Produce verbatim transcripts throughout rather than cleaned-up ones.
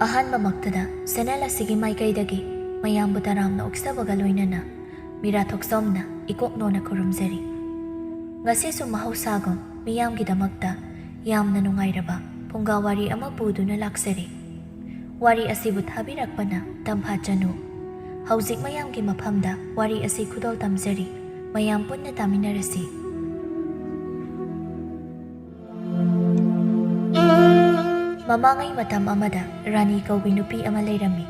ꯑꯍꯥꯟꯕꯃꯛꯇꯗ channel ꯑꯁꯤꯒꯤ ꯃꯥꯏꯀꯩꯗꯒꯤ ꯃꯌꯥꯝꯕꯨ ꯇꯔꯥꯝꯅ ꯑꯣꯛꯆꯕꯒ ꯂꯣꯏꯅꯅ ꯃꯤꯔꯥ ꯊꯣꯛꯆꯣꯝꯅ ꯏꯀꯣꯛ ꯅꯣꯟꯅ ꯈꯨꯔꯨꯝꯖꯔꯤ꯫ ꯉꯁꯤꯁꯨ ꯃꯍꯧꯁꯥꯒꯨꯝ ꯃꯤꯌꯥꯝꯒꯤꯗꯃꯛꯇ ꯌꯥꯝꯅ ꯅꯨꯡꯉꯥꯏꯔꯕ ꯐꯨꯡꯒꯥ ꯋꯥꯔꯤ ꯑꯃ ꯄꯨꯗꯨꯅ ꯂꯥꯛꯆꯔꯤ꯫ ꯋꯥꯔꯤ ꯑꯁꯤꯕꯨ ꯊꯥꯕꯤꯔꯛꯄꯅ ꯇꯝꯐꯥ ꯆꯅꯨ꯫ ꯍꯧꯖꯤꯛ ꯃꯌꯥꯝꯒꯤ ꯃꯐꯝꯗ ꯋꯥꯔꯤ ꯑꯁꯤ ꯈꯨꯗꯣꯜ ꯇꯝꯖꯔꯤ꯫ ꯃꯌꯥꯝ ꯄꯨꯟꯅ ꯇꯥꯃꯤꯟꯅꯔꯁꯤ꯫ ꯃꯃꯥꯡꯉꯩ ꯃꯇꯝ ꯑꯃꯗ ꯔꯥꯅꯤ ꯀꯧꯕꯤ ꯅꯨꯄꯤ ꯑꯃ ꯂꯩꯔꯝꯃꯤ꯫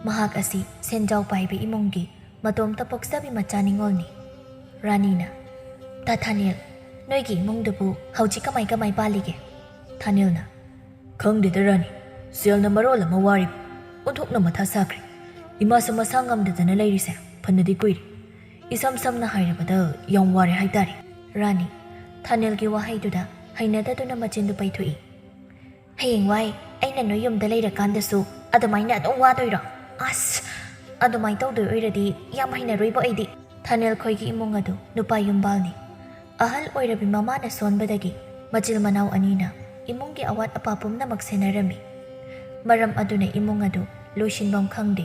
ꯃꯍꯥꯛ ꯑꯁꯤ ꯁꯦꯟꯖꯥꯎ ꯄꯥꯏꯕ ꯏꯃꯨꯡꯒꯤ ꯃꯇꯣꯝꯇ ꯄꯣꯛꯆꯕꯤ ꯃꯆꯥ ꯅꯤꯉꯣꯜꯅꯤ꯫ ꯔꯥꯅꯤꯅ, "ꯇꯥ ꯊꯥꯅꯦꯜ, ꯅꯣꯏꯒꯤ ꯏꯃꯨꯡꯗꯨꯕꯨ ꯍꯧꯖꯤꯛ ꯀꯃꯥꯏ ꯀꯃꯥꯏ ꯄꯥꯜꯂꯤꯒꯦ?" ꯊꯥꯅꯦꯜꯅ, "ꯈꯪꯗꯦꯗ ꯔꯥꯅꯤ, ꯁꯦꯜꯅ ꯃꯔꯣꯜ ꯑꯃ ꯋꯥꯔꯤꯕ, ꯑꯣꯟꯊꯣꯛꯅ ꯃꯊꯥ ꯁꯥꯈ꯭ꯔꯦ꯫ ꯏꯃꯥꯁꯨ ꯃꯁꯥ ꯉꯝꯗꯗꯅ ꯂꯩꯔꯤꯁꯦ ꯐꯅꯗꯤ ꯀꯨꯏꯔꯦ꯫ ꯏꯁꯝ ꯁꯝꯅ ꯍꯥꯏꯔꯕꯗ ꯌꯥꯝ ꯋꯥꯔꯦ ꯍꯥꯏꯇꯥꯔꯦ꯫" ꯔꯥꯅꯤ, ꯊꯥꯅꯦꯜꯒꯤ ꯋꯥꯍꯩꯗꯨꯗ ꯍꯩꯅꯗꯗꯨꯅ ꯃꯆꯤꯟꯗꯨ ꯄꯩꯊꯣꯛꯏ꯫ "ꯍꯌꯦꯡꯋꯥꯏ ꯑꯩꯅ ꯅꯣꯏ ꯌꯨꯝꯗ ꯂꯩꯔꯀꯥꯟꯗꯁꯨ ꯑꯗꯨꯃꯥꯏꯅ ꯑꯗꯨꯝ ꯋꯥꯗꯣꯏꯔꯣ? ꯑꯁ, ꯑꯗꯨꯃꯥꯏꯅ ꯇꯧꯗꯣꯏ ꯑꯣꯏꯔꯗꯤ ꯌꯥꯝ ꯍꯩꯅꯔꯣꯏꯕꯣ ꯑꯩꯗꯤ꯫" ꯊꯥꯅꯦꯜ ꯈꯣꯏꯒꯤ ꯏꯃꯨꯡ ꯑꯗꯨ ꯅꯨꯄꯥ ꯌꯨꯝꯕꯥꯜꯅꯤ꯫ ꯑꯍꯜ ꯑꯣꯏꯔꯕꯤ ꯃꯃꯥꯅ ꯁꯣꯟꯕꯗꯒꯤ ꯃꯆꯤꯜ ꯃꯅꯥꯎ ꯑꯅꯤꯅ ꯏꯃꯨꯡꯒꯤ ꯑꯋꯥꯠ ꯑꯄꯥ ꯄꯨꯝꯅꯃꯛ ꯁꯦꯟꯅꯔꯝꯃꯤ꯫ ꯃꯔꯝ ꯑꯗꯨꯅ ꯏꯃꯨꯡ ꯑꯗꯨ ꯂꯣꯏꯁꯤꯟꯐꯝ ꯈꯪꯗꯦ꯫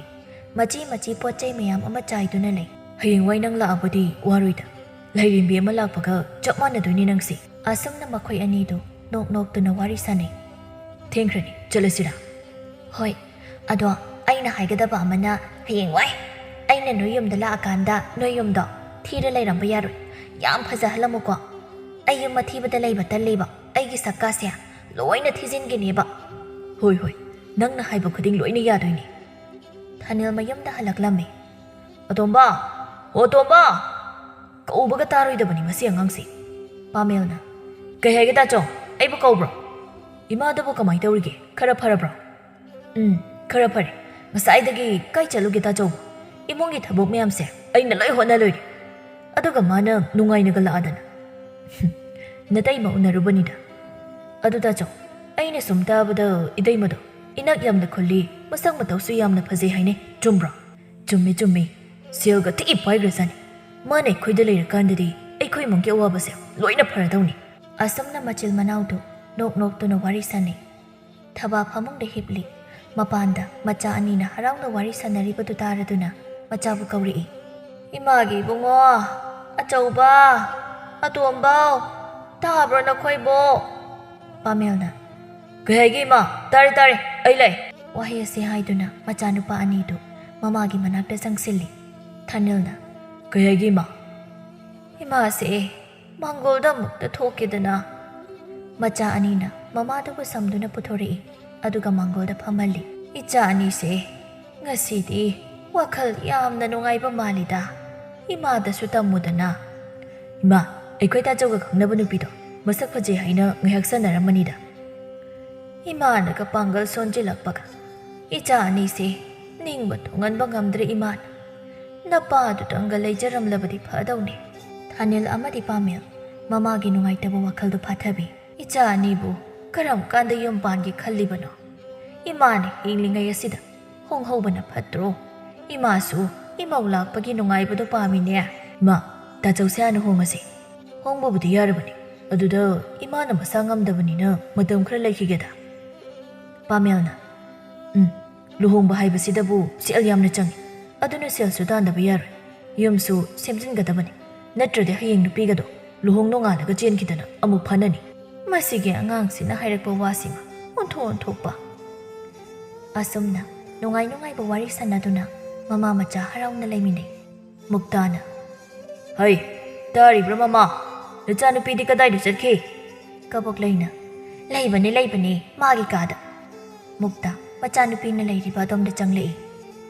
ꯃꯆꯤ ꯃꯆꯤ ꯄꯣꯠ ꯆꯩ ꯃꯌꯥꯝ ꯑꯃ ꯆꯥꯏꯗꯨꯅ ꯂꯩ꯫ "ꯍꯌꯦꯡꯋꯥꯏ ꯅꯪ ꯂꯥꯛꯑꯕꯗꯤ ꯋꯥꯔꯣꯏꯗ꯫ ꯂꯥꯏꯔꯦꯝꯕꯤ ꯑꯃ ꯂꯥꯛꯄꯒ ꯆꯞ ꯃꯥꯟꯅꯗꯣꯏꯅꯤ ꯅꯪꯁꯦ꯫" ꯑꯁꯨꯝꯅ ꯃꯈꯣꯏ ꯑꯅꯤꯗꯨ ꯅꯣꯛ ꯅꯣꯛꯇꯨꯅ ꯋꯥꯔꯤ ꯁꯥꯟꯅꯩ꯫ "ꯊꯦꯡꯈ꯭ꯔꯅꯤ, ꯆꯠꯂꯁꯤꯔꯥ?" "ꯍꯣꯏ, ꯑꯗꯣ ꯑꯩꯅ ꯍꯥꯏꯒꯗꯕ ꯑꯃꯅ, ꯍꯌꯦꯡꯋꯥꯏ ꯑꯩꯅ ꯅꯣꯏ ꯌꯨꯝꯗ ꯂꯥꯛꯑꯀꯥꯟꯗ ꯅꯣꯏ ꯌꯨꯝꯗꯣ ꯊꯤꯔ ꯂꯩꯔꯝꯕ ꯌꯥꯔꯣꯏ꯫ ꯌꯥꯝ ꯐꯖꯍꯜꯂꯝꯃꯨꯀꯣ꯫ ꯑꯩ ꯌꯨꯝ ꯑꯊꯤꯕꯗ ꯂꯩꯕ ꯇꯜꯂꯦꯕ꯫ ꯑꯩꯒꯤ ꯁꯛꯀꯥꯁꯦ ꯂꯣꯏꯅ ꯊꯤꯖꯤꯟꯒꯤꯅꯦꯕ꯫" "ꯍꯣꯏ, ꯍꯣꯏ, ꯅꯪꯅ ꯍꯥꯏꯕ ꯈꯨꯗꯤꯡ ꯂꯣꯏꯅ ꯌꯥꯗꯣꯏꯅꯦ꯫" ꯊꯥꯅꯦꯜ ꯃꯌꯨꯝꯗ ꯍꯜꯂꯛꯂꯝꯃꯤ꯫ "ꯑꯇꯣꯝꯕ! ꯑꯣ ꯇꯣꯝꯕ!" ꯀꯧꯕꯒ ꯇꯥꯔꯣꯏꯗꯕꯅꯤ ꯃꯁꯤ ꯑꯉꯥꯡꯁꯦ꯫ ꯄꯥꯃꯦꯜꯅ, "ꯀꯩ ꯍꯥꯏꯒꯦ ꯇꯥꯆꯧ? ꯑꯩꯕꯨ ꯀꯧꯕ꯭ꯔꯣ? ꯏꯃꯥꯗꯨꯕꯨ ꯀꯃꯥꯏ ꯇꯧꯔꯤꯒꯦ? ꯈꯔ ꯐꯔꯕ꯭ꯔꯣ?" "ꯎꯝ, ꯈꯔ ꯐꯔꯦ꯫ ꯉꯁꯥꯏꯗꯒꯤ ꯀꯥꯏ ꯆꯠꯂꯨꯒꯦ ꯇꯥꯆꯧꯕꯨ? ꯏꯃꯨꯡꯒꯤ ꯊꯕꯛ ꯃꯌꯥꯝꯁꯦ ꯑꯩꯅ ꯂꯣꯏ ꯍꯣꯠꯅ ꯂꯣꯏꯔꯦ꯫ ꯑꯗꯨꯒ ꯃꯥꯅ ꯅꯨꯡꯉꯥꯏꯅꯒ ꯂꯥꯛꯑꯗꯅ꯫" "ꯅꯇꯩꯃ ꯎꯅꯔꯨꯕꯅꯤꯗ꯫ ꯑꯗꯨ ꯇꯥꯆꯧ, ꯑꯩꯅ ꯁꯨꯝ ꯇꯥꯕꯗ ꯏꯇꯩꯃꯗꯣ ꯏꯅꯥꯛ ꯌꯥꯝꯅ ꯈꯨꯜꯂꯤ, ꯃꯁꯛ ꯃꯇꯧꯁꯨ ꯌꯥꯝꯅ ꯐꯖꯩ ꯍꯥꯏꯅꯩ, ꯆꯨꯝꯕ꯭ꯔꯣ?" "ꯆꯨꯝꯃꯤ, ꯆꯨꯝꯃꯤ꯫ ꯁꯦꯜꯒ ꯊꯤ ꯄꯥꯏꯈ꯭ꯔꯖꯥꯠꯅꯤ꯫ ꯃꯥꯅ ꯑꯩꯈꯣꯏꯗ ꯂꯩꯔꯀꯥꯟꯗꯗꯤ ꯑꯩꯈꯣꯏ ꯏꯃꯨꯡꯒꯤ ꯑꯋꯥꯕꯁꯦ ꯂꯣꯏꯅ ꯐꯔꯗꯧꯅꯤ꯫" ꯑꯁꯨꯝꯅ ꯃꯆꯤꯜ ꯃꯅꯥꯎꯗꯨ ꯅꯣꯛ ꯅꯣꯛꯇꯨꯅ ꯋꯥꯔꯤ ꯁꯥꯟꯅꯩ꯫ ꯊꯕꯥ ꯐꯃꯨꯡꯗ ꯍꯤꯞꯂꯤ꯫ ꯃꯄꯥꯟꯗ ꯃꯆꯥ ꯑꯅꯤꯅ ꯍꯔꯥꯎꯅ ꯋꯥꯔꯤ ꯁꯥꯟꯅꯔꯤꯕꯗꯨ ꯇꯥꯔꯗꯨꯅ ꯃꯆꯥꯕꯨ ꯀꯧꯔꯛꯏ꯫ "ꯏꯃꯥꯒꯤ ꯏꯕꯨꯡꯉꯣ, ꯑꯆꯧꯕ, ꯑꯇꯣꯝꯕꯧ, ꯇꯥꯕ꯭ꯔꯣ ꯅꯈꯣꯏꯕꯣ?" ꯄꯥꯃꯦꯜꯅ, "ꯀꯩ ꯍꯥꯏꯒꯦ ꯏꯃꯥ? ꯇꯥꯔꯦ, ꯇꯥꯔꯦ, ꯑꯩ ꯂꯥꯛꯑꯦ꯫" ꯋꯥꯍꯩ ꯑꯁꯤ ꯍꯥꯏꯗꯨꯅ ꯃꯆꯥꯅꯨꯄꯥ ꯑꯅꯤꯗꯨ ꯃꯃꯥꯒꯤ ꯃꯅꯥꯛꯇ ꯆꯪꯁꯤꯜꯂꯤ꯫ ꯊꯥꯅꯤꯜꯅ, "ꯀꯩ ꯍꯥꯏꯒꯦ ꯏꯃꯥ?" "ꯏꯃꯥꯁꯦ ꯃꯥꯡꯒꯣꯜꯗ ꯑꯃꯨꯛꯇ ꯊꯣꯛꯀꯦꯗꯅ꯫" ꯃꯆꯥ ꯑꯅꯤꯅ ꯃꯃꯥꯗꯨꯕꯨ ꯁꯝꯗꯨꯅ ꯄꯨꯊꯣꯔꯛꯏ, ꯑꯗꯨꯒ ꯃꯥꯡꯒꯣꯜꯗ ꯐꯝꯍꯜꯂꯤ꯫ "ꯏꯆꯥ ꯑꯅꯤꯁꯦ ꯉꯁꯤꯗꯤ ꯋꯥꯈꯜ ꯌꯥꯝꯅ ꯅꯨꯡꯉꯥꯏꯕ ꯃꯥꯜꯂꯤꯗ꯫ ꯏꯃꯥꯗꯁꯨ ꯇꯝꯃꯨꯗꯅ꯫" "ꯏꯃꯥ, ꯑꯩꯈꯣꯏ ꯇꯥꯆꯧꯒ ꯈꯪꯅꯕ ꯅꯨꯄꯤꯗꯣ ꯃꯁꯛ ꯐꯖꯩ ꯍꯥꯏꯅ ꯉꯥꯏꯍꯥꯛ ꯁꯥꯟꯅꯔꯝꯕꯅꯤꯗ꯫" ꯏꯃꯥꯅꯒ ꯄꯥꯡꯒꯜ ꯁꯣꯟꯖꯤꯜꯂꯛꯄꯒ ꯏꯆꯥ ꯑꯅꯤꯁꯦ ꯅꯤꯡꯕ ꯊꯨꯡꯍꯟꯕ ꯉꯝꯗ꯭ꯔꯦ ꯏꯃꯥꯅ꯫ "ꯅꯄꯥꯗꯨꯇꯪꯒ ꯂꯩꯖꯔꯝꯂꯕꯗꯤ ꯐꯗꯧꯅꯤ꯫" ꯊꯥꯅꯤꯜ ꯑꯃꯗꯤ ꯄꯥꯃꯦꯜ ꯃꯃꯥꯒꯤ ꯅꯨꯡꯉꯥꯏꯇꯕ ꯋꯥꯈꯜꯗꯨ ꯐꯥꯊꯕꯤ꯫ "ꯏꯆꯥ ꯑꯅꯤꯕꯨ ꯀꯔꯝ ꯀꯥꯟꯗ ꯌꯨꯝ ꯄꯥꯟꯒꯦ ꯈꯜꯂꯤꯕꯅꯣ? ꯏꯃꯥꯅ ꯍꯤꯡꯂꯤꯉꯩ ꯑꯁꯤꯗ ꯍꯣꯡꯍꯧꯕꯅ ꯐꯠꯇ꯭ꯔꯣ? ꯏꯃꯥꯁꯨ ꯏꯃꯧ ꯂꯥꯛꯄꯒꯤ ꯅꯨꯡꯉꯥꯏꯕꯗꯣ ꯄꯥꯝꯃꯤꯅꯦ꯫" "ꯏꯃꯥ, ꯇꯥꯆꯧꯁꯦ ꯍꯥꯟꯅ ꯍꯣꯡꯉꯁꯤ꯫ ꯍꯣꯡꯕꯕꯨꯗꯤ ꯌꯥꯔꯕꯅꯤ, ꯑꯗꯨꯗ ꯏꯃꯥꯅ ꯃꯁꯥ ꯉꯝꯗꯕꯅꯤꯅ ꯃꯇꯝ ꯈꯔ ꯂꯩꯈꯤꯒꯦꯗ꯫" ꯄꯥꯃꯦꯜꯅ, "ꯎꯝ, ꯂꯨꯍꯣꯡꯕ ꯍꯥꯏꯕꯁꯤꯗꯕꯨ ꯁꯦꯜ ꯌꯥꯝꯅ ꯆꯪꯏ꯫ ꯑꯗꯨꯅ ꯁꯦꯜꯁꯨ ꯇꯥꯟꯗꯕ ꯌꯥꯔꯣꯏ꯫ ꯌꯨꯝꯁꯨ ꯁꯦꯝꯖꯤꯟꯒꯗꯕꯅꯤ꯫ ꯅꯠꯇ꯭ꯔꯗꯤ ꯍꯌꯦꯡ ꯅꯨꯄꯤꯒꯗꯣ ꯂꯨꯍꯣꯡ ꯅꯣꯡꯉꯥꯜꯂꯒ ꯆꯦꯟꯈꯤꯗꯅ ꯑꯃꯨꯛ ꯐꯅꯅꯤ꯫" ꯃꯁꯤꯒꯤ ꯑꯉꯥꯡꯁꯤꯅ ꯍꯥꯏꯔꯛꯄ ꯋꯥꯁꯤꯃ ꯑꯣꯟꯊꯣꯛ ꯑꯣꯟꯊꯣꯛꯄ꯫ ꯑꯁꯨꯝꯅ ꯅꯨꯡꯉꯥꯏ ꯅꯨꯡꯉꯥꯏꯕ ꯋꯥꯔꯤ ꯁꯥꯟꯅꯗꯨꯅ ꯃꯃꯥ ꯃꯆꯥ ꯍꯔꯥꯎꯅ ꯂꯩꯃꯤꯟꯅꯩ꯫ ꯃꯨꯛꯇꯥꯅ, "ꯍꯩ, ꯇꯥꯔꯤꯕ꯭ꯔꯥ ꯃꯃꯥ? ꯅꯆꯥꯅꯨꯄꯤꯗꯤ ꯀꯗꯥꯏꯗ ꯆꯠꯈꯤ?" ꯀꯕꯣꯛꯂꯩꯅ, "ꯂꯩꯕꯅꯦ, ꯂꯩꯕꯅꯦ, ꯃꯥꯒꯤ ꯀꯥꯗ꯫" ꯃꯨꯛꯇꯥ ꯃꯆꯥꯅꯨꯄꯤꯅ ꯂꯩꯔꯤꯕ ꯑꯗꯣꯝꯗ ꯆꯪꯂꯛꯏ꯫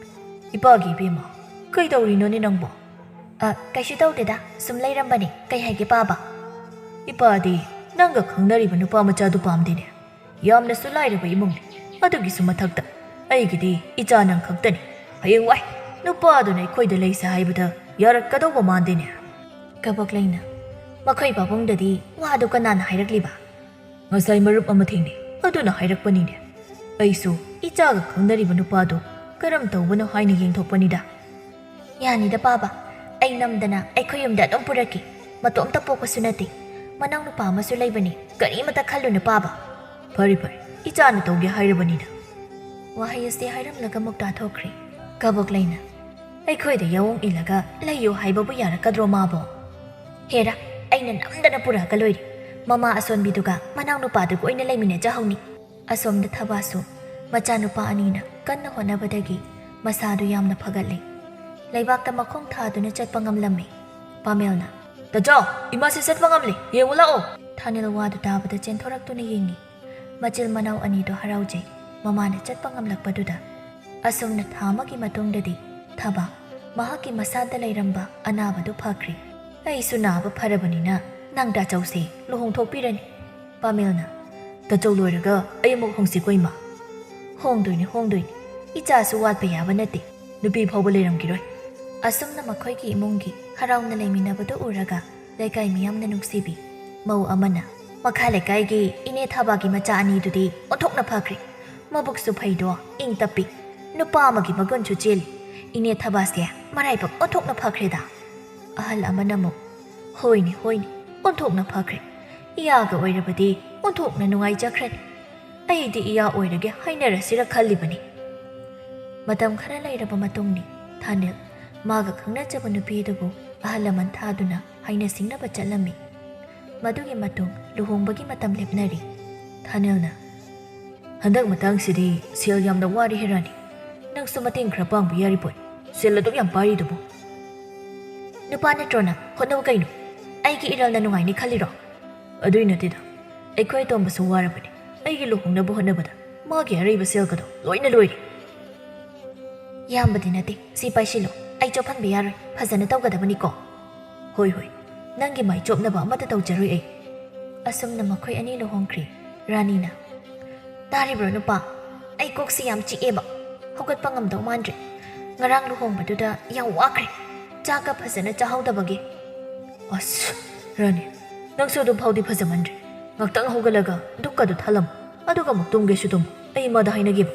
"ꯏꯄꯥꯒꯤ ꯏꯕꯦꯝꯃ, ꯀꯩꯗꯧꯔꯤꯅꯣꯅꯦ ꯅꯪꯕꯣ?" "ꯑ, ꯀꯩꯁꯨ ꯇꯧꯗꯦꯗ, ꯁꯨꯝ ꯂꯩꯔꯝꯕꯅꯦ꯫ ꯀꯩ ꯍꯥꯏꯒꯦ ꯄꯥꯕ?" "ꯏꯄꯥꯗꯤ ꯅꯪꯒ ꯈꯪꯅꯔꯤꯕ ꯅꯨꯄꯥ ꯃꯆꯥꯗꯨ ꯄꯥꯝꯗꯦꯅꯦ꯫ ꯌꯥꯝꯅꯁꯨ ꯂꯥꯏꯔꯕ ꯏꯃꯨꯡꯅꯤ꯫ ꯑꯗꯨꯒꯤꯁꯨ ꯃꯊꯛꯇ ꯑꯩꯒꯤꯗꯤ ꯏꯆꯥ ꯅꯪ ꯈꯛꯇꯅꯤ꯫ ꯍꯌꯦꯡꯋꯥꯏ ꯅꯨꯄꯥꯗꯨꯅ ꯑꯩꯈꯣꯏꯗ ꯂꯩꯁꯦ ꯍꯥꯏꯕꯗ ꯌꯥꯔꯛꯀꯗꯧꯕ ꯃꯥꯟꯗꯦꯅꯦ꯫" ꯀꯕꯣꯛꯂꯩꯅ, "ꯃꯈꯣꯏ ꯄꯥꯕꯨꯡꯗꯗꯤ ꯋꯥꯗꯨ ꯀꯅꯥꯅ ꯍꯥꯏꯔꯛꯂꯤꯕ?" "ꯉꯁꯥꯏ ꯃꯔꯨꯞ ꯑꯃ ꯊꯦꯡꯅꯩ, ꯑꯗꯨꯅ ꯍꯥꯏꯔꯛꯄꯅꯤꯅꯦ꯫ ꯑꯩꯁꯨ ꯏꯆꯥꯒ ꯈꯪꯅꯔꯤꯕ ꯅꯨꯄꯥꯗꯨ ꯀꯔꯝ ꯇꯧꯕꯅꯣ ꯍꯥꯏꯅ ꯌꯦꯡꯊꯣꯛꯄꯅꯤꯗ꯫" "ꯌꯥꯅꯤꯗ ꯄꯥꯕ, ꯑꯩ ꯅꯝꯗꯅ ꯑꯩꯈꯣꯏ ꯌꯨꯝꯗ ꯑꯗꯨꯝ ꯄꯨꯔꯛꯀꯦ꯫ ꯃꯇꯣꯝꯇ ꯄꯣꯛꯄꯁꯨ ꯅꯠꯇꯦ, ꯃꯅꯥꯎ ꯅꯨꯄꯥ ꯑꯃꯁꯨ ꯂꯩꯕꯅꯤ, ꯀꯔꯤꯃꯇ ꯈꯜꯂꯨꯅꯨ ꯄꯥꯕ꯫" "ꯐꯔꯦ ꯐꯔꯦ, ꯏꯆꯥꯅ ꯇꯧꯒꯦ ꯍꯥꯏꯔꯕꯅꯤꯅ꯫" ꯋꯥꯍꯩ ꯑꯁꯤ ꯍꯥꯏꯔꯝꯂꯒ ꯃꯨꯛꯇꯥ ꯊꯣꯛꯈ꯭ꯔꯦ꯫ ꯀꯕꯣꯛꯂꯩꯅ, "ꯑꯩꯈꯣꯏꯗ ꯌꯥꯑꯣꯡ ꯏꯜꯂꯒ ꯂꯩꯌꯨ ꯍꯥꯏꯕꯕꯨ ꯌꯥꯔꯛꯀꯗ꯭ꯔꯣ ꯃꯥꯕꯣ? ꯍꯦꯔꯥ, ꯑꯩꯅ ꯅꯝꯗꯅ ꯄꯨꯔꯛꯑꯒ ꯂꯣꯏꯔꯦ꯫ ꯃꯃꯥ ꯑꯁꯣꯟꯕꯤꯗꯨꯒ ꯃꯅꯥꯎꯅꯨꯄꯥꯗꯨꯒ ꯑꯣꯏꯅ ꯂꯩꯃꯤꯟꯅꯖꯍꯧꯅꯤ꯫" ꯑꯁꯣꯝꯗ ꯊꯕꯥꯁꯨ ꯃꯆꯥꯅꯨꯄꯥ ꯑꯅꯤꯅ ꯀꯟꯅ ꯍꯣꯠꯅꯕꯗꯒꯤ ꯃꯁꯥꯗꯨ ꯌꯥꯝꯅ ꯐꯒꯠꯂꯦ꯫ ꯂꯩꯕꯥꯛꯇ ꯃꯈꯣꯡ ꯊꯥꯗꯨꯅ ꯆꯠꯄ ꯉꯝꯂꯝꯃꯤ꯫ ꯄꯥꯃꯦꯜꯅ, "ꯇꯥꯆꯧ, ꯏꯃꯥꯁꯦ ꯆꯠꯄ ꯉꯝꯂꯦ, ꯌꯦꯡꯉꯨ ꯂꯥꯛꯑꯣ!" ꯊꯥꯅꯤꯜ ꯋꯥꯗꯨ ꯇꯥꯕꯗ ꯆꯦꯟꯊꯣꯔꯛꯇꯨꯅ ꯌꯦꯡꯉꯤ꯫ ꯃꯆꯤꯜ ꯃꯅꯥꯎ ꯑꯅꯤꯗꯨ ꯍꯔꯥꯎꯖꯩ, ꯃꯃꯥꯅ ꯆꯠꯄ ꯉꯝꯂꯛꯄꯗꯨꯗ꯫ ꯑꯁꯨꯝꯅ ꯊꯥ ꯑꯃꯒꯤ ꯃꯇꯨꯡꯗꯗꯤ ꯊꯕꯥ ꯃꯍꯥꯛꯀꯤ ꯃꯁꯥꯗ ꯂꯩꯔꯝꯕ ꯑꯅꯥꯕꯗꯨ ꯐꯈ꯭ꯔꯦ꯫ "ꯑꯩꯁꯨ ꯅꯥꯕ ꯐꯔꯕꯅꯤꯅ ꯅꯪ ꯇꯥꯆꯧꯁꯦ ꯂꯨꯍꯣꯡꯊꯣꯛꯄꯤꯔꯅꯤ꯫" ꯄꯥꯃꯦꯜꯅ, "ꯇꯥꯆꯧ ꯂꯣꯏꯔꯒ ꯑꯩ ꯑꯃꯨꯛ ꯍꯣꯡꯁꯤꯀꯣ ꯏꯃꯥ?" "ꯍꯣꯡꯗꯣꯏꯅꯤ, ꯍꯣꯡꯗꯣꯏꯅꯤ꯫ ꯏꯆꯥꯁꯨ ꯋꯥꯠꯄ ꯌꯥꯕ ꯅꯠꯇꯦ꯫ ꯅꯨꯄꯤ ꯐꯥꯎꯕ ꯂꯩꯔꯝꯈꯤꯔꯣꯏ꯫" ꯑꯁꯨꯝꯅ ꯃꯈꯣꯏꯒꯤ ꯏꯃꯨꯡꯒꯤ ꯍꯔꯥꯎꯅ ꯂꯩꯃꯤꯟꯅꯕꯗꯨ ꯎꯔꯒ ꯂꯩꯀꯥꯏ ꯃꯤꯌꯥꯝꯅ ꯅꯨꯡꯁꯤꯕꯤ꯫ ꯃꯧ ꯑꯃꯅ, "ꯃꯈꯥ ꯂꯩꯀꯥꯏꯒꯤ ꯏꯅꯦ ꯊꯕꯥꯒꯤ ꯃꯆꯥ ꯑꯅꯤꯗꯨꯗꯤ ꯑꯣꯟꯊꯣꯛꯅ ꯐꯈ꯭ꯔꯦ꯫ ꯃꯕꯨꯛꯁꯨ ꯐꯩꯗꯣ, ꯏꯪ ꯇꯞꯄꯤ꯫ ꯅꯨꯄꯥ ꯑꯃꯒꯤ ꯃꯒꯨꯟꯁꯨ ꯆꯦꯜꯂꯤ꯫ ꯏꯅꯦ ꯊꯕꯥꯁꯦ ꯃꯔꯥꯏꯕꯛ ꯑꯣꯟꯊꯣꯛꯅ ꯐꯈ꯭ꯔꯦꯗ꯫" ꯑꯍꯜ ꯑꯃꯅ ꯑꯃꯨꯛ, "ꯍꯣꯏꯅꯦ, ꯍꯣꯏꯅꯦ, ꯑꯣꯟꯊꯣꯛꯅ ꯐꯈ꯭ꯔꯦ꯫ ꯏꯌꯥꯒ ꯑꯣꯏꯔꯕꯗꯤ ꯑꯣꯟꯊꯣꯛꯅ ꯅꯨꯡꯉꯥꯏꯖꯈ꯭ꯔꯅꯤ꯫ ꯑꯩꯗꯤ ꯏꯌꯥ ꯑꯣꯏꯔꯒꯦ ꯍꯥꯏꯅꯔꯁꯤꯔ ꯈꯜꯂꯤꯕꯅꯤ꯫" ꯃꯇꯝ ꯈꯔ ꯂꯩꯔꯕ ꯃꯇꯨꯡꯅꯤ꯫ ꯊꯥꯅꯤꯜ ꯃꯥꯒ ꯈꯪꯅꯖꯕ ꯅꯨꯄꯤ ꯑꯗꯨꯕꯨ ꯑꯍꯜ ꯂꯃꯟ ꯊꯥꯗꯨꯅ ꯍꯥꯏꯅ ꯁꯤꯡꯅꯕ ꯆꯠꯂꯝꯃꯤ꯫ ꯃꯗꯨꯒꯤ ꯃꯇꯨꯡ ꯂꯨꯍꯣꯡꯕꯒꯤ ꯃꯇꯝ ꯂꯦꯞꯅꯔꯤ꯫ ꯊꯥꯅꯤꯜꯅ, "ꯍꯟꯗꯛ ꯃꯇꯥꯡꯁꯤꯗꯤ ꯁꯦꯜ ꯌꯥꯝꯅ ꯋꯥꯔꯦ ꯍꯦ ꯔꯥꯅꯤ꯫ ꯅꯪꯁꯨ ꯃꯇꯦꯡ ꯈꯔ ꯄꯥꯡꯕ ꯌꯥꯔꯤꯄꯣꯠ꯫ ꯁꯦꯜ ꯑꯗꯨꯛ ꯌꯥꯝ ꯄꯥꯏꯔꯤꯗꯨꯕꯨ꯫" "ꯅꯨꯄꯥ ꯅꯠꯇ꯭ꯔꯣ ꯅꯪ? ꯍꯣꯠꯅꯧ ꯀꯩꯅꯣ꯫ ꯑꯩꯒꯤ ꯏꯔꯜꯅ ꯅꯨꯡꯉꯥꯏꯅꯤ ꯈꯜꯂꯤꯔꯣ?" "ꯑꯗꯨꯏ ꯅꯠꯇꯦꯗ꯫ ꯑꯩꯈꯣꯏ ꯑꯇꯣꯝꯕꯁꯨ ꯋꯥꯔꯕꯅꯤ꯫ ꯑꯩꯒꯤ ꯂꯨꯍꯣꯡꯅꯕ ꯍꯣꯠꯅꯕꯗ ꯃꯥꯒꯤ ꯑꯔꯩꯕ ꯁꯦꯜꯒꯗꯣ ꯂꯣꯏꯅ ꯂꯣꯏꯔꯦ꯫" "ꯌꯥꯝꯕꯗꯤ ꯅꯠꯇꯦ, ꯁꯤ ꯄꯥꯏꯁꯤꯜꯂꯣ꯫ ꯑꯩ ꯆꯣꯞꯍꯟꯕ ꯌꯥꯔꯣꯏ, ꯐꯖꯅ ꯇꯧꯒꯗꯕꯅꯤꯀꯣ꯫" "ꯍꯣꯏ, ꯍꯣꯏ, ꯅꯪꯒꯤ ꯃꯥꯏ ꯆꯣꯞꯅꯕ ꯑꯃꯠꯇ ꯇꯧꯖꯔꯣꯏ ꯑꯩ꯫" ꯑꯁꯨꯝꯅ ꯃꯈꯣꯏ ꯑꯅꯤ ꯂꯨꯍꯣꯡꯈ꯭ꯔꯦ꯫ ꯔꯥꯅꯤꯅ, "ꯇꯥꯔꯤꯕ꯭ꯔꯣ ꯅꯨꯄꯥ? ꯑꯩ ꯀꯣꯛꯁꯤ ꯌꯥꯝ ꯆꯤꯛꯑꯦꯕ, ꯍꯧꯒꯠꯄ ꯉꯝꯗꯧ ꯃꯥꯟꯗ꯭ꯔꯦ꯫ ꯉꯔꯥꯡ ꯂꯨꯍꯣꯡꯕꯗꯨꯗ ꯌꯥꯝ ꯋꯥꯈ꯭ꯔꯦ, ꯆꯥꯛꯀ ꯐꯖꯅ ꯆꯥꯍꯧꯗꯕꯒꯤ꯫" "ꯑꯁ, ꯔꯥꯅꯤ, ꯅꯪꯁꯨ ꯑꯗꯨ ꯐꯥꯎꯗꯤ ꯐꯖꯃꯟꯗ꯭ꯔꯦ꯫ ꯉꯥꯛꯇꯪ ꯍꯧꯒꯠꯂꯒ ꯙꯨꯛꯀꯗꯨ ꯊꯥꯜꯂꯝꯃꯨ, ꯑꯗꯨꯒ ꯑꯃꯨꯛ ꯇꯨꯝꯒꯦꯁꯨ ꯇꯨꯝꯃꯨ꯫ ꯑꯩ ꯏꯃꯥꯗ ꯍꯥꯏꯅꯒꯦꯕ꯫"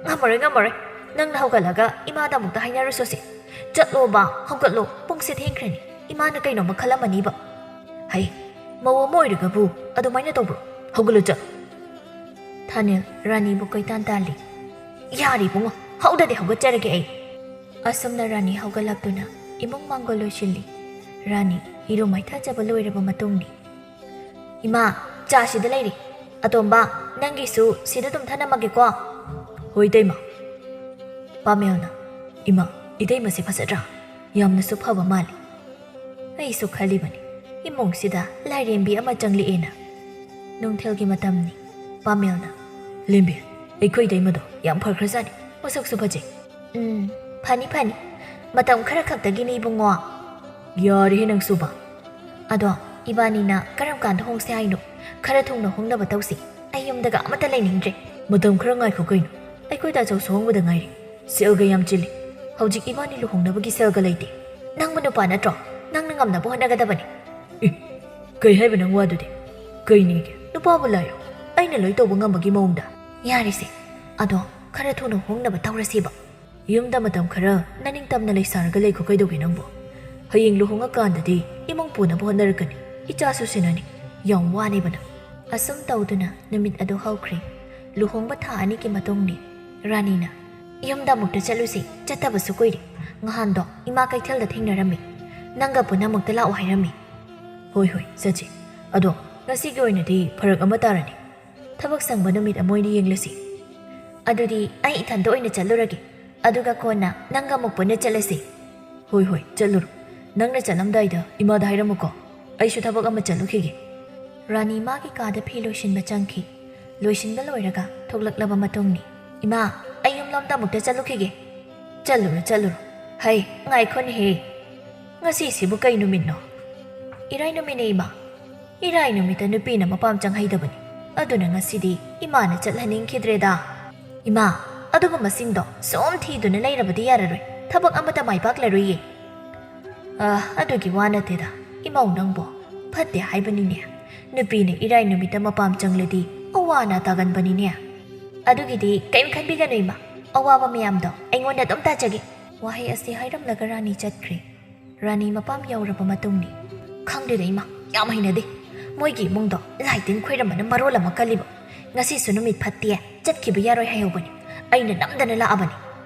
"ꯉꯝꯃꯔꯣꯏ, ꯉꯝꯃꯔꯣꯏ꯫ ꯅꯪꯅ ꯍꯧꯒꯠꯂꯒ ꯏꯃꯥꯗ ꯑꯃꯨꯛꯇ ꯍꯥꯏꯅꯔꯨꯁꯣꯁꯦ꯫ ꯆꯠꯂꯣꯕ, ꯍꯧꯒꯠꯂꯣ, ꯄꯨꯡꯁꯦ ꯊꯦꯡꯈ꯭ꯔꯅꯤ꯫ ꯏꯃꯥꯅ ꯀꯩꯅꯣꯝꯃ ꯈꯜꯂꯝꯃꯅꯤꯕ꯫" "ꯍꯩ, ꯃꯧ ꯑꯃ ꯑꯣꯏꯔꯒꯕꯨ ꯑꯗꯨꯃꯥꯏꯅ ꯇꯧꯕ꯭ꯔꯣ? ꯍꯧꯒꯠꯂꯣ, ꯆꯠꯂꯣ꯫" ꯊꯥꯅꯤꯜ ꯔꯥꯅꯤꯕꯨ ꯀꯣꯏꯇꯥꯟ ꯇꯥꯜꯂꯤ꯫ "ꯌꯥꯔꯦ ꯏꯕꯨꯡꯉꯣ, ꯍꯧꯗꯗꯤ ꯍꯧꯒꯠꯆꯔꯒꯦ ꯑꯩ꯫" ꯑꯁꯨꯝꯅ ꯔꯥꯅꯤ ꯍꯧꯒꯠꯂꯛꯇꯨꯅ ꯏꯃꯨꯡ ꯃꯥꯡꯒꯣꯜ ꯂꯣꯏꯁꯤꯜꯂꯤ꯫ ꯔꯥꯅꯤ ꯏꯔꯨ ꯃꯥꯏꯊꯖꯕ ꯂꯣꯏꯔꯕ ꯃꯇꯨꯡꯅꯤ꯫ "ꯏꯃꯥ, ꯆꯥ ꯁꯤꯗ ꯂꯩꯔꯦ꯫ ꯑꯇꯣꯝꯕ, ꯅꯪꯒꯤꯁꯨ ꯁꯤꯗ ꯑꯗꯨꯝ ꯊꯅꯝꯃꯒꯦꯀꯣ꯫" "ꯍꯣꯏ ꯏꯇꯩꯃ꯫" ꯄꯥꯃꯦꯜꯅ, "ꯏꯃꯥ, ꯏꯇꯩꯃꯁꯦ ꯐꯖꯗ꯭ꯔꯥ? ꯌꯥꯝꯅꯁꯨ ꯐꯕ ꯃꯥꯜꯂꯤ꯫" "ꯑꯩꯁꯨ ꯈꯜꯂꯤꯕꯅꯤ, ꯏꯃꯨꯡꯁꯤꯗ ꯂꯥꯏꯔꯦꯝꯕꯤ ꯑꯃ ꯆꯪꯂꯛꯑꯦꯅ꯫" ꯅꯨꯡꯊꯤꯜꯒꯤ ꯃꯇꯝꯅꯤ꯫ ꯄꯥꯃꯦꯜꯅ, "ꯂꯦꯝꯕꯤ, ꯑꯩꯈꯣꯏ ꯏꯇꯩꯃꯗꯣ ꯌꯥꯝ ꯐꯈ꯭ꯔꯖꯥꯠꯅꯤ, ꯃꯁꯛꯁꯨ ꯐꯖꯩ꯫" "ꯎꯝ, ꯐꯅꯤ ꯐꯅꯤ, ꯃꯇꯝ ꯈꯔ ꯈꯛꯇꯒꯤꯅꯤ ꯏꯕꯨꯡꯉꯣ꯫" "ꯌꯥꯔꯦꯍꯦ ꯅꯪꯁꯨꯕ꯫" "ꯑꯗꯣ ꯏꯕꯥꯅꯤꯅ ꯀꯔꯝ ꯀꯥꯟꯗ ꯍꯣꯡꯁꯦ ꯍꯥꯏꯅꯣ? ꯈꯔ ꯊꯨꯅ ꯍꯣꯡꯅꯕ ꯇꯧꯁꯤ꯫ ꯑꯩ ꯌꯨꯝꯗꯒ ꯑꯃꯠꯇ ꯂꯩꯅꯤꯡꯗ꯭ꯔꯦ꯫" "ꯃꯇꯝ ꯈꯔ ꯉꯥꯏꯈꯣ ꯀꯩꯅꯣ, ꯑꯩꯈꯣꯏ ꯇꯥꯆꯧꯁꯨ ꯍꯣꯡꯕꯗ ꯉꯥꯏꯔꯤ꯫ ꯁꯦꯜꯒ ꯌꯥꯝ ꯆꯤꯜꯂꯤ꯫ ꯍꯧꯖꯤꯛ ꯏꯕꯥꯅꯤ ꯂꯨꯍꯣꯡꯅꯕꯒꯤ ꯁꯦꯜꯒ ꯂꯩꯇꯦ꯫ ꯅꯪꯕꯨ ꯅꯨꯄꯥ ꯅꯠꯇ꯭ꯔꯣ? ꯅꯪꯅ ꯉꯝꯅꯕ ꯍꯣꯠꯅꯒꯗꯕꯅꯤ꯫" "ꯑꯦ, ꯀꯩ ꯍꯥꯏꯕ ꯅꯪ ꯋꯥꯗꯨꯗꯤ? ꯀꯩꯅꯤꯒꯦ, ꯅꯨꯄꯥꯕꯨ ꯂꯥꯏꯌꯣ, ꯑꯩꯅ ꯂꯣꯏ ꯇꯧꯕ ꯉꯝꯕꯒꯤ ꯃꯑꯣꯡꯗ?" "ꯌꯥꯔꯦꯁꯦ, ꯑꯗꯣ ꯈꯔ ꯊꯨꯅ ꯍꯣꯡꯅꯕ ꯇꯧꯔꯁꯦꯕ꯫" "ꯌꯨꯝꯗ ꯃꯇꯝ ꯈꯔ ꯅꯅꯤꯡꯇꯝꯅ ꯂꯩꯁꯥꯔꯒ ꯂꯩꯈꯣ ꯀꯩꯗꯧꯒꯦ ꯅꯪꯕꯨ? ꯍꯌꯦꯡ ꯂꯨꯍꯣꯡꯉꯀꯥꯟꯗꯗꯤ ꯏꯃꯨꯡ ꯄꯨꯅꯕ ꯍꯣꯠꯅꯔꯛꯀꯅꯤ, ꯏꯆꯥꯁꯨ ꯁꯦꯟꯅꯅꯤ꯫ ꯌꯥꯝ ꯋꯥꯅꯦꯕ ꯅꯪ꯫" ꯑꯁꯨꯝ ꯇꯧꯗꯨꯅ ꯅꯨꯃꯤꯠ ꯑꯗꯨ ꯍꯧꯈ꯭ꯔꯦ꯫ ꯂꯨꯍꯣꯡꯕ ꯊꯥ ꯑꯅꯤꯒꯤ ꯃꯇꯨꯡꯅꯤ꯫ ꯔꯥꯅꯤꯅ, "ꯌꯨꯝꯗ ꯑꯃꯨꯛꯇ ꯆꯠꯂꯨꯁꯤ, ꯆꯠꯇꯕꯁꯨ ꯀꯨꯏꯔꯦ꯫ ꯉꯍꯥꯟꯗꯣ ꯏꯃꯥ ꯀꯩꯊꯦꯜꯗ ꯊꯦꯡꯅꯔꯝꯃꯤ꯫ ꯅꯪꯒ ꯄꯨꯟꯅ ꯑꯃꯨꯛꯇ ꯂꯥꯛꯑꯣ ꯍꯥꯏꯔꯝꯃꯤ꯫" "ꯍꯣꯏ ꯍꯣꯏ, ꯆꯠꯁꯤ꯫ ꯑꯗꯣ ꯉꯁꯤꯒꯤ ꯑꯣꯏꯅꯗꯤ ꯐꯔꯛ ꯑꯃ ꯇꯥꯔꯅꯤ꯫ ꯊꯕꯛ ꯁꯪꯕ ꯅꯨꯃꯤꯠ ꯑꯃ ꯑꯣꯏꯅ ꯌꯦꯡꯂꯁꯤ꯫" "ꯑꯗꯨꯗꯤ ꯑꯩ ꯏꯊꯟꯇ ꯑꯣꯏꯅ ꯆꯠꯂꯨꯔꯒꯦ, ꯑꯗꯨꯒ ꯀꯣꯟꯅ ꯅꯪꯒ ꯑꯃꯨꯛ ꯄꯨꯟꯅ ꯆꯠꯂꯁꯤ꯫" "ꯍꯣꯏ ꯍꯣꯏ, ꯆꯠꯂꯨꯔꯣ꯫ ꯅꯪꯅ ꯆꯠꯂꯝꯗꯥꯏꯗ ꯏꯃꯥꯗ ꯍꯥꯏꯔꯝꯃꯨꯀꯣ꯫ ꯑꯩꯁꯨ ꯊꯕꯛ ꯑꯃ ꯆꯠꯂꯨꯈꯤꯒꯦ꯫" ꯔꯥꯅꯤ ꯃꯥꯒꯤ ꯀꯥꯗ ꯐꯤ ꯂꯣꯏꯁꯤꯟꯕ ꯆꯪꯈꯤ꯫ ꯂꯣꯏꯁꯤꯟꯕ ꯂꯣꯏꯔꯒ ꯊꯣꯛꯂꯛꯂꯕ ꯃꯇꯨꯡꯅꯤ꯫ "ꯏꯃꯥ, ꯑꯩ ꯌꯨꯝꯂꯣꯝꯗ ꯑꯃꯨꯛꯇ ꯆꯠꯂꯨꯈꯤꯒꯦ꯫" "ꯆꯠꯂꯨꯔꯣ, ꯆꯠꯂꯨꯔꯣ꯫ ꯍꯩ, ꯉꯥꯏꯈꯣꯅꯦꯍꯦ꯫ ꯉꯁꯤꯁꯤꯕꯨ ꯀꯩ ꯅꯨꯃꯤꯠꯅꯣ?" "ꯏꯔꯥꯏ ꯅꯨꯃꯤꯠꯅꯦ, ꯏꯃꯥ꯫ ꯏꯔꯥꯏ ꯅꯨꯃꯤꯠꯇ ꯅꯨꯄꯤꯅ ꯃꯄꯥꯝ ꯆꯪꯍꯩꯗꯕꯅꯤ꯫ ꯑꯗꯨꯅ ꯉꯁꯤꯗꯤ ꯏꯃꯥꯅ ꯆꯠꯍꯟꯅꯤꯡꯈꯤꯗ꯭ꯔꯦꯗ꯫" "ꯏꯃꯥ, ꯑꯗꯨꯒꯨꯝꯕꯁꯤꯡꯗꯣ ꯁꯨꯝ ꯊꯤꯗꯨꯅ ꯂꯩꯔꯕꯗꯤ ꯌꯥꯔꯔꯣꯏ꯫ ꯊꯕꯛ ꯑꯃꯠꯇ ꯃꯥꯏ ꯄꯥꯛꯂꯔꯣꯏꯌꯦ꯫" "ꯑ, ꯑꯗꯨꯒꯤ ꯋꯥ ꯅꯠꯇꯦꯗ, ꯏꯃꯧ ꯅꯪꯕꯣ꯫ ꯐꯠꯇꯦ ꯍꯥꯏꯕꯅꯤꯅꯦ꯫ ꯅꯨꯄꯤꯅ ꯏꯔꯥꯏ ꯅꯨꯃꯤꯠꯇ ꯃꯄꯥꯝ ꯆꯪꯂꯗꯤ ꯑꯋꯥ ꯑꯅꯥ ꯇꯥꯒꯟꯕꯅꯤꯅꯦ꯫" "ꯑꯗꯨꯒꯤꯗꯤ ꯀꯔꯤꯝ ꯈꯟꯕꯤꯒꯅꯨ, ꯏꯃꯥ꯫ ꯑꯋꯥꯕ ꯃꯌꯥꯝꯗꯣ ꯑꯩꯉꯣꯟꯗ ꯑꯗꯨꯝ ꯇꯥꯖꯒꯦ꯫" ꯋꯥꯍꯩ ꯑꯁꯤ ꯍꯥꯏꯔꯝꯂꯒ ꯔꯥꯅꯤ ꯆꯠꯈ꯭ꯔꯦ꯫ ꯔꯥꯅꯤ ꯃꯄꯥꯝ ꯌꯧꯔꯕ ꯃꯇꯨꯡꯅꯤ꯫ "ꯈꯪꯗꯦꯗ ꯏꯃꯥ, ꯌꯥꯝ ꯍꯩꯅꯗꯦ꯫ ꯃꯣꯏꯒꯤ ꯏꯃꯨꯡꯗꯣ ꯂꯥꯏ ꯇꯤꯟ ꯈꯣꯏꯔꯝꯕꯅ ꯃꯔꯣꯜ ꯑꯃ ꯀꯜꯂꯤꯕ꯫ ꯉꯁꯤꯁꯨ ꯅꯨꯃꯤꯠ ꯐꯠꯇꯦ, ꯆꯠꯈꯤꯕ ꯌꯥꯔꯣꯏ ꯍꯥꯏꯍꯧꯕꯅꯤ꯫ ꯑꯩꯅ ꯅꯝꯗꯅ ꯂꯥꯛꯑꯕꯅꯤ꯫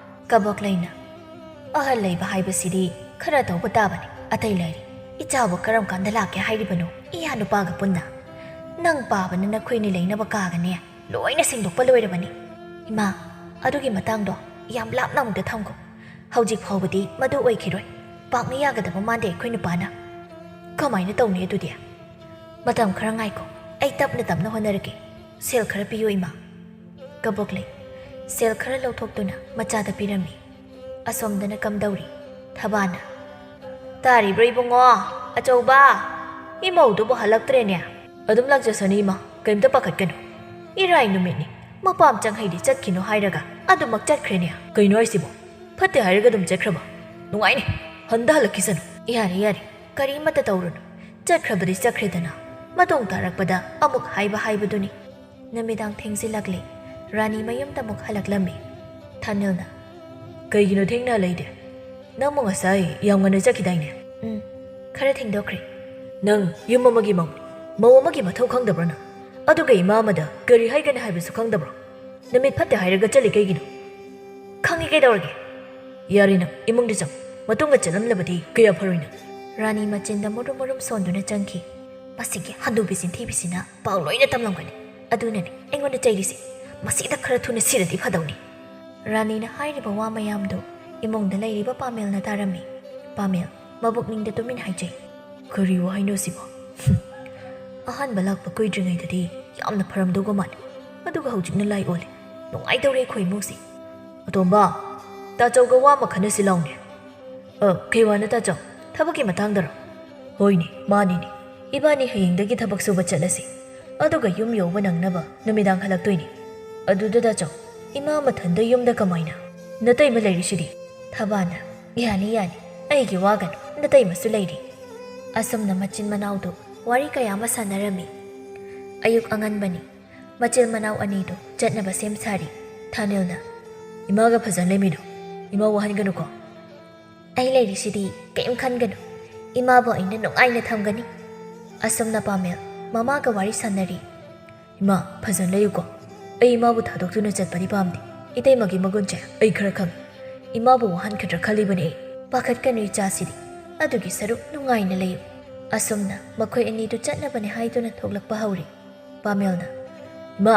ꯀꯕꯣꯛꯂꯩꯅ, "ꯑꯍꯜ ꯂꯩꯕ ꯍꯥꯏꯕꯁꯤꯗꯤ ꯈꯔ ꯇꯧꯕ ꯇꯥꯕꯅꯤ꯫ ꯑꯇꯩ ꯂꯩꯔꯤ, ꯏꯆꯥꯕꯨ ꯀꯔꯝ ꯀꯥꯟꯗ ꯂꯥꯛꯀꯦ ꯍꯥꯏꯔꯤꯕꯅꯣ? ꯏꯌꯥ ꯅꯨꯄꯥꯒ ꯄꯨꯟꯅ꯫ ꯅꯪ ꯄꯥꯕꯅ ꯅꯈꯣꯏꯅꯤ ꯂꯩꯅꯕ ꯀꯥꯒꯅꯦ ꯂꯣꯏꯅ ꯁꯦꯡꯗꯣꯛꯄ ꯂꯣꯏꯔꯕꯅꯤ꯫ ꯏꯃꯥ, ꯑꯗꯨꯒꯤ ꯃꯇꯥꯡꯗꯣ ꯌꯥꯝ ꯂꯥꯞꯅ ꯑꯃꯨꯛꯇ ꯊꯝꯈꯣ꯫ ꯍꯧꯖꯤꯛ ꯐꯥꯎꯕꯗꯤ ꯃꯗꯨ ꯑꯣꯏꯈꯤꯔꯣꯏ꯫ ꯄꯥꯛꯅ ꯌꯥꯒꯗꯕ ꯃꯥꯟꯗꯦ ꯑꯩꯈꯣꯏ ꯅꯨꯄꯥꯅ꯫ ꯀꯃꯥꯏꯅ ꯇꯧꯅꯤ ꯑꯗꯨꯗꯤ? ꯃꯇꯝ ꯈꯔ ꯉꯥꯏꯈꯣ, ꯑꯩ ꯇꯞꯅ ꯇꯞꯅ ꯍꯣꯠꯅꯔꯒꯦ꯫ ꯁꯦꯜ ꯈꯔ ꯄꯤꯌꯨ, ꯏꯃꯥ꯫" ꯀꯕꯣꯛꯂꯩ, ꯁꯦꯜ ꯈꯔ ꯂꯧꯊꯣꯛꯇꯨꯅ ꯃꯆꯥꯗ ꯄꯤꯔꯝꯃꯤ꯫ ꯑꯁꯣꯝꯗꯅ ꯀꯝꯗꯧꯔꯤ? ꯊꯕꯥꯅ, "ꯇꯥꯔꯤꯕ꯭ꯔꯣ ꯏꯕꯨꯡꯉꯣ? ꯑꯆꯧꯕ, ꯏꯃꯧꯗꯨꯕꯨ ꯍꯜꯂꯛꯇ꯭ꯔꯦꯅꯦ?" "ꯑꯗꯨꯝ ꯂꯥꯛꯆꯁꯅꯤ ꯏꯃꯥ, ꯀꯩꯝꯇ ꯄꯥꯈꯠꯀꯅꯨ꯫ ꯏꯔꯥꯏ ꯅꯨꯃꯤꯠꯅꯤ, ꯃꯄꯥꯝ ꯆꯪꯍꯩꯗꯤ ꯆꯠꯈꯤꯅꯣ ꯍꯥꯏꯔꯒ ꯑꯗꯨꯃꯛ ꯆꯠꯈ꯭ꯔꯦꯅꯦ꯫ ꯀꯩꯅꯣ ꯍꯥꯏꯁꯤꯕꯣ? ꯐꯠꯇꯦ ꯍꯥꯏꯔꯒ ꯑꯗꯨꯝ ꯆꯠꯈ꯭ꯔꯕ? ꯅꯨꯡꯉꯥꯏꯅꯤ, ꯍꯟꯗ ꯍꯜꯂꯛꯈꯤꯁꯅꯨ꯫" "ꯌꯥꯔꯦ, ꯌꯥꯔꯦ, ꯀꯔꯤꯃꯠꯇ ꯇꯧꯔꯨꯅꯨ꯫ ꯆꯠꯈ꯭ꯔꯕꯗꯤ ꯆꯠꯈ꯭ꯔꯦꯗꯅ, ꯃꯇꯨꯡ ꯇꯥꯔꯛꯄꯗ ꯑꯃꯨꯛ ꯍꯥꯏꯕ ꯍꯥꯏꯕꯗꯨꯅꯤ꯫" ꯅꯨꯃꯤꯗꯥꯡ ꯊꯦꯡꯖꯤꯜꯂꯛꯂꯦ꯫ ꯔꯥꯅꯤ ꯃꯌꯨꯝꯗ ꯑꯃꯨꯛ ꯍꯜꯂꯛꯂꯝꯃꯤ꯫ ꯊꯥꯅꯤꯜꯅ, "ꯀꯩꯒꯤꯅꯣ ꯊꯦꯡꯅ ꯍꯜꯂꯛꯏꯗꯤ? ꯅꯪꯕꯨ ꯉꯁꯥꯏ ꯌꯥꯝ ꯉꯟꯅ ꯆꯠꯈꯤꯗꯥꯏꯅꯦ?" "ꯎꯝ, ꯈꯔ ꯊꯦꯡꯗꯣꯛꯈ꯭ꯔꯦ꯫" "ꯅꯪ ꯌꯨꯝ ꯑꯃꯒꯤ ꯃꯧꯅꯤ, ꯃꯧ ꯑꯃꯒꯤ ꯃꯊꯧ ꯈꯪꯗꯕ꯭ꯔꯣ ꯅꯪ? ꯑꯗꯨꯒ ꯏꯃꯥ ꯑꯃꯗ ꯀꯔꯤ ꯍꯥꯏꯒꯅꯤ ꯍꯥꯏꯕꯁꯨ ꯈꯪꯗꯕ꯭ꯔꯣ? ꯅꯨꯃꯤꯠ ꯐꯠꯇꯦ ꯍꯥꯏꯔꯒ ꯆꯠꯂꯤ ꯀꯩꯒꯤꯅꯣ?" "ꯈꯪꯉꯤ ꯀꯩꯗꯧꯔꯒꯦ? ꯌꯥꯔꯦ ꯅꯪ, ꯏꯃꯨꯡꯗ ꯆꯪ꯫ ꯃꯇꯨꯡꯒ ꯆꯠꯂꯝꯂꯕꯗꯤ ꯀꯌꯥ ꯐꯔꯣꯏ ꯅꯪ꯫" ꯔꯥꯅꯤ ꯃꯆꯤꯟꯗ ꯃꯨꯔꯨꯝ ꯃꯨꯔꯨꯝ ꯁꯣꯟꯗꯨꯅ ꯆꯪꯈꯤ꯫ "ꯃꯁꯤꯒꯤ ꯍꯟꯗꯨꯕꯤ ꯆꯤꯟꯊꯤꯕꯤꯁꯤꯅ ꯄꯥꯎ ꯂꯣꯏꯅ ꯇꯝꯂꯝꯒꯅꯤ꯫ ꯑꯗꯨꯅꯅꯤ ꯑꯩꯉꯣꯟꯗ ꯆꯩꯔꯤꯁꯦ꯫ ꯃꯁꯤꯗ ꯈꯔ ꯊꯨꯅ ꯁꯤꯔꯗꯤ ꯐꯗꯧꯅꯤ꯫" ꯔꯥꯅꯤꯅ ꯍꯥꯏꯔꯤꯕ ꯋꯥ ꯃꯌꯥꯝꯗꯨ ꯏꯃꯨꯡꯗ ꯂꯩꯔꯤꯕ ꯄꯥꯃꯦꯜꯅ ꯇꯥꯔꯝꯃꯤ꯫ ꯄꯥꯃꯦꯜ ꯃꯕꯨꯛꯅꯤꯡꯗ ꯇꯨꯃꯤꯟ ꯍꯥꯏꯖꯩ, "ꯀꯔꯤ ꯋꯥꯍꯩꯅꯣ ꯁꯤꯕꯣ? ꯍꯨꯝ꯫ ꯑꯍꯥꯟꯕ ꯂꯥꯛꯄ ꯀꯨꯏꯗ꯭ꯔꯤꯉꯩꯗꯗꯤ ꯌꯥꯝꯅ ꯐꯔꯝꯗꯧꯕ ꯃꯥꯜꯂꯤ, ꯑꯗꯨꯒ ꯍꯧꯖꯤꯛꯅ ꯂꯥꯏ ꯑꯣꯜꯂꯦ꯫ ꯅꯨꯡꯉꯥꯏꯇꯧꯔꯦ ꯑꯩꯈꯣꯏ ꯏꯃꯨꯡꯁꯦ꯫" "ꯑꯇꯣꯝꯕ, ꯇꯥꯆꯧꯒ ꯋꯥ ꯑꯃ ꯈꯟꯅꯁꯤ ꯂꯥꯎꯅꯦ꯫" "ꯑ, ꯀꯩ ꯋꯥꯅꯣ ꯇꯥꯆꯧ? ꯊꯕꯛꯀꯤ ꯃꯇꯥꯡꯗꯔꯣ?" "ꯍꯣꯏꯅꯦ, ꯃꯥꯅꯤꯅꯦ꯫ ꯏꯕꯥꯅꯤ ꯍꯌꯦꯡꯗꯒꯤ ꯊꯕꯛ ꯁꯨꯕ ꯆꯠꯂꯁꯤ꯫ ꯑꯗꯨꯒ ꯌꯨꯝ ꯌꯧꯕ ꯅꯪꯅꯕ ꯅꯨꯃꯤꯗꯥꯡ ꯍꯜꯂꯛꯇꯣꯏꯅꯤ꯫ ꯑꯗꯨꯗ ꯇꯥꯆꯧ, ꯏꯃꯥ ꯃꯊꯟꯗ ꯌꯨꯝꯗ ꯀꯃꯥꯏꯅ? ꯅꯇꯩꯃ ꯂꯩꯔꯤꯁꯤꯗꯤ꯫" ꯊꯕꯥꯅ, "ꯌꯥꯅꯤ, ꯌꯥꯅꯤ, ꯑꯩꯒꯤ ꯋꯥꯒꯅꯨ, ꯅꯇꯩꯃꯁꯨ ꯂꯩꯔꯤ꯫" ꯑꯁꯨꯝꯅ ꯃꯆꯤꯟ ꯃꯅꯥꯎꯗꯨ ꯋꯥꯔꯤ ꯀꯌꯥ ꯑꯃ ꯁꯥꯟꯅꯔꯝꯃꯤ꯫ ꯑꯌꯨꯛ ꯑꯉꯟꯕꯅꯤ꯫ ꯃꯆꯤꯟ ꯃꯅꯥꯎ ꯑꯅꯤꯗꯨ ꯆꯠꯅꯕ ꯁꯦꯝ ꯁꯥꯔꯤ꯫ ꯊꯥꯅꯤꯜꯅ, "ꯏꯃꯥꯒ ꯐꯖꯅ ꯂꯩꯃꯤꯟꯅꯧ꯫ ꯏꯃꯥ ꯋꯥꯍꯟꯒꯅꯨꯀꯣ꯫" "ꯑꯩ ꯂꯩꯔꯤꯁꯤꯗꯤ, ꯀꯔꯤꯝ ꯈꯟꯒꯅꯨ꯫ ꯏꯃꯥꯕꯨ ꯑꯩꯅ ꯅꯨꯡꯉꯥꯏꯅ ꯊꯝꯒꯅꯤ꯫" ꯑꯁꯨꯝꯅ ꯄꯥꯃꯦꯜ ꯃꯃꯥꯒ ꯋꯥꯔꯤ ꯁꯥꯟꯅꯔꯤ꯫ "ꯏꯃꯥ, ꯐꯖꯅ ꯂꯩꯌꯨꯀꯣ꯫ ꯑꯩ ꯏꯃꯥꯕꯨ ꯊꯥꯗꯣꯛꯇꯨꯅ ꯆꯠꯄꯗꯤ ꯄꯥꯝꯗꯦ꯫ "ꯏꯇꯩꯃꯒꯤ ꯃꯒꯨꯟꯁꯦ ꯑꯩ ꯈꯔ ꯈꯪꯉꯤ꯫ ꯏꯃꯥꯕꯨ ꯋꯥꯍꯟꯈꯤꯗ꯭ꯔꯥ ꯈꯜꯂꯤꯕꯅꯦ ꯑꯩ꯫ ꯄꯥꯈꯠꯀꯅꯨ ꯏꯆꯥꯁꯤꯗꯤ꯫ ꯑꯗꯨꯒꯤ ꯁꯔꯨꯛ ꯅꯨꯡꯉꯥꯏꯅ ꯂꯩꯌꯨ꯫" ꯑꯁꯨꯝꯅ ꯃꯈꯣꯏ ꯑꯅꯤꯗꯨ ꯆꯠꯅꯕꯅꯦ ꯍꯥꯏꯗꯨꯅ ꯊꯣꯛꯂꯛꯄ ꯍꯧꯔꯦ꯫ ꯄꯥꯃꯦꯜꯅ, "ꯏꯃꯥ,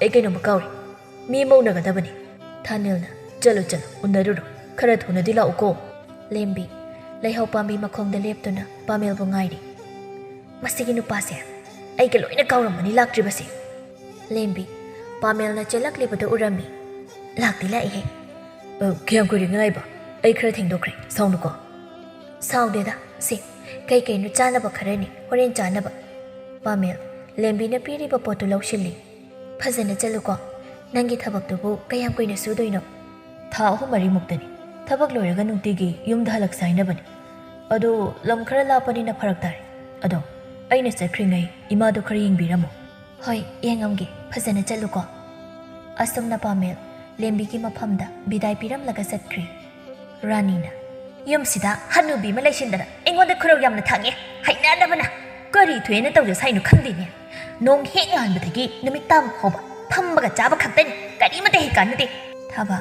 ꯑꯩ ꯀꯩꯅꯣꯝꯃ ꯀꯥꯎꯔꯦ꯫ ꯃꯤ ꯑꯃ ꯎꯅꯒꯗꯕꯅꯤ꯫" ꯊꯥꯅꯤꯜꯅ, "ꯆꯠꯂꯨ, ꯆꯠꯂꯨ, ꯎꯅꯔꯨꯔꯣ꯫ ꯈꯔ ꯊꯨꯅꯗꯤ ꯂꯥꯛꯎꯀꯣ꯫" ꯂꯦꯝꯕꯤ, ꯂꯩꯍꯧ ꯄꯥꯝꯕꯤ ꯃꯈꯣꯡꯗ ꯂꯦꯞꯇꯨꯅ ꯄꯥꯃꯦꯜꯕꯨ ꯉꯥꯏꯔꯤ꯫ "ꯃꯁꯤꯒꯤ ꯅꯨꯄꯥꯁꯦ ꯑꯩꯒ ꯂꯣꯏꯅ ꯀꯥꯎꯔꯝꯃꯅꯤ ꯂꯥꯛꯇ꯭ꯔꯤꯕꯁꯦ꯫" ꯂꯦꯝꯕꯤ, ꯄꯥꯃꯦꯜꯅ ꯆꯦꯜꯂꯛꯂꯤꯕꯗꯨ ꯎꯔꯝꯃꯤ꯫ "ꯂꯥꯛꯇꯤ ꯂꯥꯛꯏꯍꯦ꯫" "ꯑ, ꯀꯌꯥꯝ ꯀꯨꯏꯔꯦ ꯉꯥꯏꯕ? ꯑꯩ ꯈꯔ ꯊꯦꯡꯗꯣꯛꯈ꯭ꯔꯦ, ꯁꯥꯎꯅꯨꯀꯣ꯫" "ꯁꯥꯎꯗꯦꯗ, ꯁꯦ, ꯀꯩ ꯀꯩꯅꯣ ꯆꯥꯅꯕ ꯈꯔꯅꯤ, ꯍꯣꯔꯦꯟ ꯆꯥꯅꯕ꯫" ꯄꯥꯃꯦꯜ, ꯂꯦꯝꯕꯤꯅ ꯄꯤꯔꯤꯕ ꯄꯣꯠꯇꯨ ꯂꯧꯁꯤꯜꯂꯤ꯫ "ꯐꯖꯅ ꯆꯠꯂꯨꯀꯣ꯫ ꯅꯪꯒꯤ ꯊꯕꯛꯇꯨꯕꯨ ꯀꯌꯥꯝ ꯀꯨꯏꯅ ꯁꯨꯗꯣꯏꯅꯣ?" "ꯊꯥ ꯑꯍꯨꯝ ꯃꯔꯤꯃꯨꯛꯇꯅꯤ꯫ ꯊꯕꯛ ꯂꯣꯏꯔꯒ ꯅꯨꯡꯇꯤꯒꯤ ꯌꯨꯝꯗ ꯍꯜꯂꯛꯁꯦ ꯍꯥꯏꯅꯕꯅꯤ꯫ ꯑꯗꯣ ꯂꯝ ꯈꯔ ꯂꯥꯞꯄꯅꯤꯅ ꯐꯔꯛ ꯇꯥꯔꯦ꯫ ꯑꯗꯣ ꯑꯩꯅ ꯆꯠꯈ꯭ꯔꯤꯉꯩ ꯏꯃꯥꯗꯣ ꯈꯔ ꯌꯦꯡꯕꯤꯔꯝꯃꯣ꯫" "ꯍꯣꯏ, ꯌꯦꯡꯉꯝꯒꯦ꯫ ꯐꯖꯅ ꯆꯠꯂꯨꯀꯣ꯫" ꯑꯁꯨꯝꯅ ꯄꯥꯃꯦꯜ ꯂꯦꯝꯕꯤꯒꯤ ꯃꯐꯝꯗ ꯕꯤꯗꯥꯏ ꯄꯤꯔꯝꯂꯒ ꯆꯠꯈ꯭ꯔꯦ꯫ ꯔꯥꯅꯤꯅ, "ꯌꯨꯝꯁꯤꯗ ꯍꯅꯨꯕꯤ ꯑꯃ ꯂꯩꯁꯤꯟꯗꯅ ꯑꯩꯉꯣꯟꯗ ꯈꯨꯔꯧ ꯌꯥꯝꯅ ꯊꯥꯡꯉꯦ꯫ ꯍꯩꯅꯗꯕꯅ꯫ ꯀꯔꯤ ꯊꯣꯛꯑꯦꯅ ꯇꯧꯖ ꯁꯥꯏꯅꯣ ꯈꯪꯗꯦꯅꯦ꯫ ꯅꯣꯡ ꯍꯦꯛ ꯉꯥꯟꯕꯗꯒꯤ ꯅꯨꯃꯤꯠ ꯇꯥꯕ ꯐꯥꯎꯕ ꯐꯝꯕꯒ ꯆꯥꯕ ꯈꯛꯇꯅꯤ꯫ ꯀꯔꯤꯃꯇ ꯍꯦꯛ ꯀꯥꯟꯅꯗꯦ꯫" ꯊꯕ,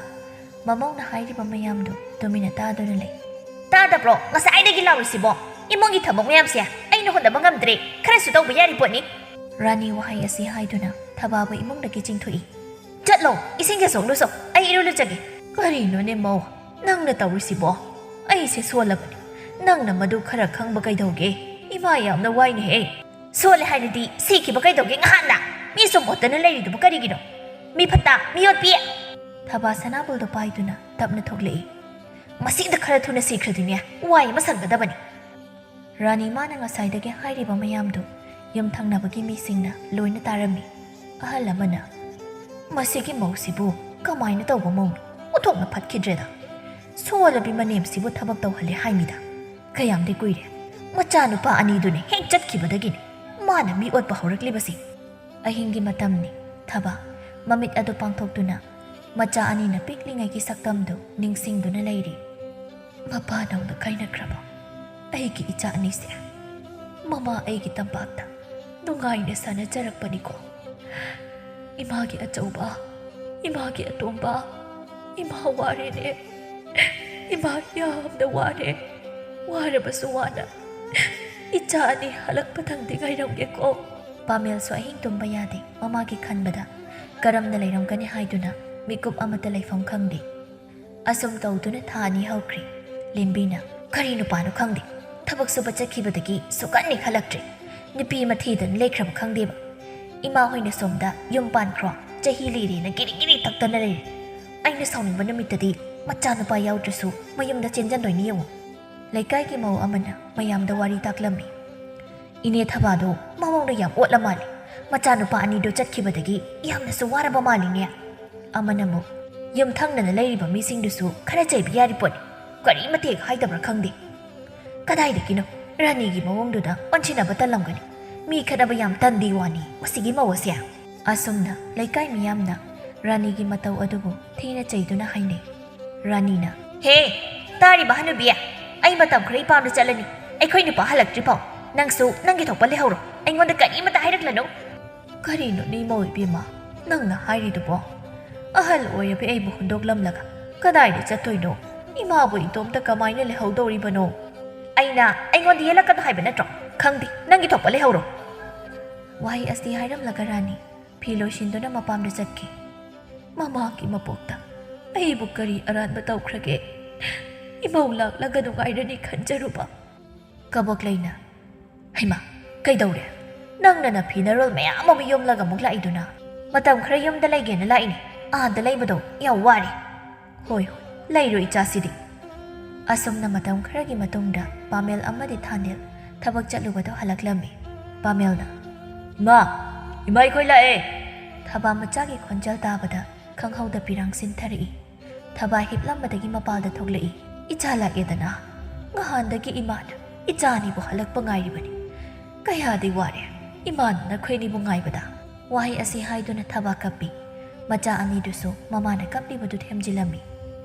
ꯃꯃꯧꯅ ꯍꯥꯏꯔꯤꯕ ꯃꯌꯥꯝꯗꯨ ꯇꯨꯃꯤꯟꯅ ꯇꯥꯗꯨꯅ ꯂꯩ꯫ "ꯇꯥꯗꯕ꯭ꯔꯣ ꯉꯁꯥꯏꯗꯒꯤ ꯂꯥꯎꯔꯤꯁꯤꯕꯣ? ꯏꯃꯨꯡꯒꯤ ꯊꯕꯛ ꯃꯌꯥꯝꯁꯦ ꯑꯩꯅ ꯍꯣꯠꯅꯕ ꯉꯝꯗ꯭ꯔꯦ꯫ ꯈꯔꯁꯨ ꯇꯧꯕ ꯌꯥꯔꯤ ꯄꯣꯠꯅꯤ꯫" ꯔꯥꯅꯤ ꯋꯥꯍꯩ ꯑꯁꯤ ꯍꯥꯏꯗꯨꯅ ꯊꯕꯥꯕꯨ ꯏꯃꯨꯡꯗꯒꯤ ꯆꯤꯡꯊꯣꯛꯏ꯫ "ꯆꯠꯂꯣ, ꯏꯁꯤꯡ ꯀꯦꯁꯣꯛ ꯂꯨꯆꯣ, ꯑꯩ ꯏꯔꯨ ꯂꯨꯖꯒꯦ꯫" "ꯀꯔꯤꯅꯣꯅꯦ ꯃꯧ, ꯅꯪꯅ ꯇꯧꯔꯤꯁꯤꯕꯣ? ꯑꯩꯁꯦ ꯁꯣꯜꯂꯕꯅꯤ, ꯅꯪꯅ ꯃꯗꯨ ꯈꯔ ꯈꯪꯕ ꯀꯩꯗꯧꯒꯦ? ꯏꯃꯥ ꯌꯥꯝꯅ ꯋꯥꯏꯅꯦꯍꯦ꯫" "ꯁꯣꯜꯂꯦ ꯍꯥꯏꯔꯗꯤ ꯁꯤꯈꯤꯕ ꯀꯩꯗꯧꯒꯦ ꯉꯍꯥꯟꯅ? ꯃꯤ ꯁꯨꯝ ꯑꯣꯠꯇꯅ ꯂꯩꯔꯤꯗꯨꯕꯨ ꯀꯔꯤꯒꯤꯅꯣ? ꯃꯤ ꯐꯠꯇ, ꯃꯤ ꯑꯣꯠꯄꯤ!" ꯊꯕꯥ ꯁꯅꯥꯕꯨꯜꯗꯣ ꯄꯥꯏꯗꯨꯅ ꯇꯞꯅ ꯊꯣꯛꯂꯛꯏ꯫ "ꯃꯁꯤꯗ ꯈꯔ ꯊꯨꯅ ꯁꯤꯈ꯭ꯔꯗꯤꯅꯦ, ꯋꯥꯏ ꯑꯃ ꯁꯪꯒꯗꯕꯅꯤ꯫" ꯔꯥꯅꯤ ꯃꯥꯅ ꯉꯁꯥꯏꯗꯒꯤ ꯍꯥꯏꯔꯤꯕ ꯃꯌꯥꯝꯗꯨ ꯌꯨꯝ ꯊꯪꯅꯕꯒꯤ ꯃꯤꯁꯤꯡꯅ ꯂꯣꯏꯅ ꯇꯥꯔꯝꯃꯤ꯫ ꯑꯍꯜ ꯑꯃꯅ, "ꯃꯁꯤꯒꯤ ꯃꯧꯁꯤꯕꯨ ꯀꯃꯥꯏꯅ ꯇꯧꯕ ꯃꯧꯅꯣ? ꯑꯣꯟꯊꯣꯛꯅ ꯐꯠꯈꯤꯗ꯭ꯔꯦꯗ꯫ ꯁꯣꯜꯂꯕꯤ ꯃꯅꯦꯝꯁꯤꯕꯨ ꯊꯕꯛ ꯇꯧꯍꯜꯂꯦ ꯍꯥꯏꯃꯤꯗ꯫ ꯀꯌꯥꯝꯗꯤ ꯀꯨꯏꯔꯦ꯫ ꯃꯆꯥꯅꯨꯄꯥ ꯑꯅꯤꯗꯨꯅ ꯍꯦꯛ ꯆꯠꯈꯤꯕꯗꯒꯤꯅꯤ ꯃꯥꯅ ꯃꯤ ꯑꯣꯠꯄ ꯍꯧꯔꯛꯂꯤꯕꯁꯤ꯫" ꯑꯍꯤꯡꯒꯤ ꯃꯇꯝꯅꯤ꯫ ꯊꯕ, ꯃꯃꯤꯠ ꯑꯗꯨ ꯄꯥꯡꯊꯣꯛꯇꯨꯅ ꯃꯆꯥ ꯑꯅꯤꯅ ꯄꯤꯛꯂꯤꯉꯩꯒꯤ ꯁꯛꯇꯝꯗꯨ ꯅꯤꯡꯁꯤꯡꯗꯨꯅ ꯂꯩꯔꯤ꯫ "ꯃꯄꯥ ꯅꯧꯅ ꯀꯥꯏꯅꯈ꯭ꯔꯕ ꯑꯩꯒꯤ ꯏꯆꯥ ꯑꯅꯤꯁꯦ ꯃꯃꯥ ꯑꯩꯒꯤ ꯇꯝꯄꯥꯛꯇ ꯅꯨꯡꯉꯥꯏꯅ ꯁꯥꯟꯅꯖꯔꯛꯄꯅꯤꯀꯣ꯫ ꯏꯃꯥꯒꯤ ꯑꯆꯧꯕ ꯏꯃꯥꯒꯤ ꯑꯇꯣꯝꯕ, ꯏꯃꯥ ꯋꯥꯔꯦꯅꯦ꯫ ꯏꯃꯥ ꯌꯥꯝꯅ ꯋꯥꯔꯦ꯫ ꯋꯥꯔꯕꯁꯨ ꯋꯥꯅ ꯏꯆꯥ ꯑꯅꯤ ꯍꯜꯂꯛꯄꯗꯪꯗꯤ ꯉꯥꯏꯔꯝꯒꯦꯀꯣ꯫ ꯄꯥꯃꯦꯜꯁꯨ ꯑꯍꯤꯡ ꯇꯨꯝꯕ ꯌꯥꯗꯦ꯫ ꯃꯃꯥꯒꯤ ꯈꯟꯕꯗ ꯀꯔꯝꯅ ꯂꯩꯔꯝꯒꯅꯤ ꯍꯥꯏꯗꯨꯅ ꯃꯤꯀꯨꯞ ꯑꯃꯠꯇ ꯂꯩꯐꯝ ꯈꯪꯗꯦ꯫ ꯑꯁꯨꯝ ꯇꯧꯗꯨꯅ ꯊꯥ ꯑꯅꯤ ꯍꯧꯈ꯭ꯔꯦ꯫ ꯂꯦꯝꯕꯤꯅ, "ꯀꯔꯤ ꯅꯨꯄꯥꯅꯣ ꯈꯪꯗꯦ, ꯊꯕꯛ ꯁꯨꯕ ꯆꯠꯈꯤꯕꯗꯒꯤ ꯁꯨꯛꯍꯟ ꯍꯦꯛ ꯍꯜꯂꯛꯇ꯭ꯔꯦ꯫ ꯅꯨꯄꯤ ꯑꯃ ꯊꯤꯗꯅ ꯂꯩꯈ꯭ꯔꯕ ꯈꯪꯗꯦꯕ꯫ ꯏꯃꯥ ꯍꯣꯏꯅ ꯁꯣꯝꯗ ꯌꯨꯝ ꯄꯥꯟꯈ꯭ꯔꯣ, ꯆꯍꯤ ꯂꯤꯔꯦꯅ ꯒꯤꯔꯤ ꯒꯤꯔꯤ ꯇꯛꯇꯅ ꯂꯩꯔꯦ꯫ ꯑꯩꯅ ꯁꯥꯎꯅꯤꯡꯕ ꯅꯨꯃꯤꯠꯇꯗꯤ ꯃꯆꯥꯅꯨꯄꯥ ꯌꯥꯎꯗ꯭ꯔꯁꯨ ꯃꯌꯨꯝꯗ ꯆꯦꯟꯖꯟꯗꯣꯏꯅꯤ ꯌꯦꯡꯉꯨ"꯫ ꯂꯩꯀꯥꯏꯒꯤ ꯃꯧ ꯑꯃꯅ ꯃꯌꯥꯝꯗ ꯋꯥꯔꯤ ꯇꯥꯛꯂꯝꯃꯤ꯫ "ꯏꯅꯦ ꯊꯕꯥꯗꯣ ꯃꯑꯣꯡꯗ ꯌꯥꯝ ꯑꯣꯠꯂ ꯃꯥꯜꯂꯦ꯫ ꯃꯆꯥꯅꯨꯄꯥ ꯑꯅꯤꯗꯣ ꯆꯠꯈꯤꯕꯗꯒꯤ ꯌꯥꯝꯅꯁꯨ ꯋꯥꯔꯕ ꯃꯥꯜꯂꯤꯅꯦ"꯫ ꯑꯃꯅ ꯑꯃꯨꯛ, "ꯌꯨꯝꯊꯪꯅꯅ ꯂꯩꯔꯤꯕ ꯃꯤꯁꯤꯡꯗꯨꯁꯨ ꯈꯔ ꯆꯩꯕ ꯌꯥꯔꯤ ꯄꯣꯠꯅꯤ꯫ ꯀꯔꯤ ꯃꯇꯦꯛ ꯍꯥꯏꯗꯕ꯭ꯔꯥ ꯈꯪꯗꯦ꯫ ꯀꯗꯥꯏꯗꯒꯤꯅꯣ, ꯔꯥꯅꯤꯒꯤ ꯃꯑꯣꯡꯗꯨꯗ ꯑꯣꯟꯁꯤꯟꯅꯕ ꯇꯜꯂꯝꯒꯅꯤ꯫ ꯃꯤ ꯈꯠꯅꯕ ꯌꯥꯝ ꯇꯟꯗꯤ ꯋꯥꯅꯤ ꯃꯁꯤꯒꯤ ꯃꯧ ꯑꯁꯦ"꯫ ꯑꯁꯨꯝꯅ ꯂꯩꯀꯥꯏ ꯃꯤꯌꯥꯝꯅ ꯔꯥꯅꯤꯒꯤ ꯃꯇꯧ ꯑꯗꯨꯕꯨ ꯊꯤꯅ ꯆꯩꯗꯨꯅ ꯍꯥꯏꯅꯩ꯫ ꯔꯥꯅꯤꯅ, "ꯍꯦ, ꯇꯥꯔꯤꯕ ꯍꯅꯨꯕꯤ, ꯑꯩ ꯃꯇꯝ ꯈꯔ ꯏꯄꯥꯝꯗ ꯆꯠꯂꯅꯤ꯫ ꯑꯩꯈꯣꯏ ꯅꯨꯄꯥ ꯍꯜꯂꯛꯇ꯭ꯔꯤ ꯐꯥꯎ ꯅꯪꯁꯨ ꯅꯪꯒꯤ ꯊꯣꯛꯄ ꯂꯩꯍꯧꯔꯣ꯫ ꯑꯩꯉꯣꯟꯗ ꯀꯔꯤꯃꯇ ꯍꯥꯏꯔꯛꯂꯅꯨ"꯫ "ꯀꯔꯤꯅꯣ ꯅꯤꯃꯧ ꯏꯕꯦꯝꯃ, ꯅꯪꯅ ꯍꯥꯏꯔꯤꯗꯨꯕꯣ? ꯑꯍꯜ ꯑꯣꯏꯔꯕꯤ ꯑꯩꯕꯨ ꯍꯨꯟꯗꯣꯛꯂꯝꯂꯒ ꯀꯗꯥꯏꯗ ꯆꯠꯇꯣꯏꯅꯣ? ꯏꯃꯥꯕꯨ ꯏꯇꯣꯝꯇ ꯀꯃꯥꯏꯅ ꯂꯩꯍꯧꯗꯧꯔꯤꯕꯅꯣ?" "ꯑꯩꯅ ꯑꯩꯉꯣꯟꯗ ꯌꯦꯜꯂꯛꯀꯅꯨ ꯍꯥꯏꯕ ꯅꯠꯇ꯭ꯔꯣ? ꯈꯪꯗꯦ, ꯅꯪꯒꯤ ꯊꯣꯛꯄ ꯂꯩꯍꯧꯔꯣ"꯫ ꯋꯥꯍꯩ ꯑꯁꯤ ꯍꯥꯏꯔꯝꯂꯒ ꯔꯥꯅꯤ ꯐꯤ ꯂꯣꯏꯁꯤꯟꯗꯨꯅ ꯃꯄꯥꯝꯗ ꯆꯠꯈꯤ꯫ ꯃꯃꯥꯒꯤ ꯃꯄꯣꯛꯇ ꯑꯩꯕꯨ ꯀꯔꯤ ꯑꯔꯥꯟꯕ ꯇꯧꯈ꯭ꯔꯒꯦ? ꯏꯃꯧ ꯂꯥꯛꯂꯒ ꯅꯨꯡꯉꯥꯏꯔꯅꯤ ꯈꯟꯖꯔꯨꯕ꯫ ꯀꯕꯣꯛꯂꯩꯅ, "ꯍꯩꯃꯥ, ꯀꯩꯗꯧꯔꯦ? ꯅꯪꯅ ꯅꯐꯤ ꯅꯔꯣꯜ ꯃꯌꯥꯝ ꯑꯃ ꯌꯣꯝꯂꯒ ꯑꯃꯨꯛ ꯂꯥꯛꯏꯗꯨꯅ?" "ꯃꯇꯝ ꯈꯔ ꯌꯨꯝꯗ ꯂꯩꯒꯦꯅ ꯂꯥꯛꯏꯅꯦ꯫ ꯑꯥꯗ ꯂꯩꯕꯗꯣ ꯌꯥꯝ ꯋꯥꯔꯦ"꯫ "ꯍꯣꯏ, ꯍꯣꯏ, ꯂꯩꯔꯣ ꯏꯆꯥꯁꯤꯗꯤ"꯫ ꯑꯁꯨꯝꯅ ꯃꯇꯝ ꯈꯔꯒꯤ ꯃꯇꯨꯡꯗ ꯄꯥꯃꯦꯜ ꯑꯃꯗꯤ ꯊꯥꯅꯤꯜ ꯊꯕꯛ ꯆꯠꯂꯨꯕꯗꯨ ꯍꯜꯂꯛꯂꯝꯃꯤ꯫ ꯄꯥꯃꯦꯜꯅ, "ꯏꯃꯥ, ꯏꯃꯥ, ꯑꯩꯈꯣꯏ ꯂꯥꯛꯑꯦ"꯫ ꯊꯕꯥ ꯃꯆꯥꯒꯤ ꯈꯣꯟꯖꯦꯜ ꯇꯥꯕꯗ ꯈꯪꯍꯧꯗ ꯄꯤꯔꯥꯡ ꯁꯤꯟꯊꯔꯛꯏ꯫ ꯊꯕꯥ ꯍꯤꯞꯂꯝꯕꯗꯒꯤ ꯃꯄꯥꯜꯗ ꯊꯣꯛꯂꯛꯏ꯫ "ꯏꯆꯥ ꯂꯥꯛꯑꯦꯗꯅ꯫ ꯉꯍꯥꯟꯗꯒꯤ ꯏꯃꯥꯅ ꯏꯆꯥ ꯑꯅꯤꯕꯨ ꯍꯜꯂꯛꯄ ꯉꯥꯏꯔꯤꯕꯅꯤ꯫ ꯀꯌꯥꯗꯤ ꯋꯥꯔꯦ ꯏꯃꯥꯅ ꯅꯈꯣꯏ ꯑꯅꯤꯕꯨ ꯉꯥꯏꯕꯗ"꯫ ꯋꯥꯍꯩ ꯑꯁꯤ ꯍꯥꯏꯗꯨꯅ ꯊꯕꯥ ꯀꯞꯄꯤ꯫ ꯃꯆꯥ ꯑꯅꯤꯗꯨꯁꯨ ꯃꯃꯥꯅ ꯀꯞꯂꯤꯕꯗꯨ ꯊꯦꯝꯖꯤꯜꯂꯝꯃꯤ꯫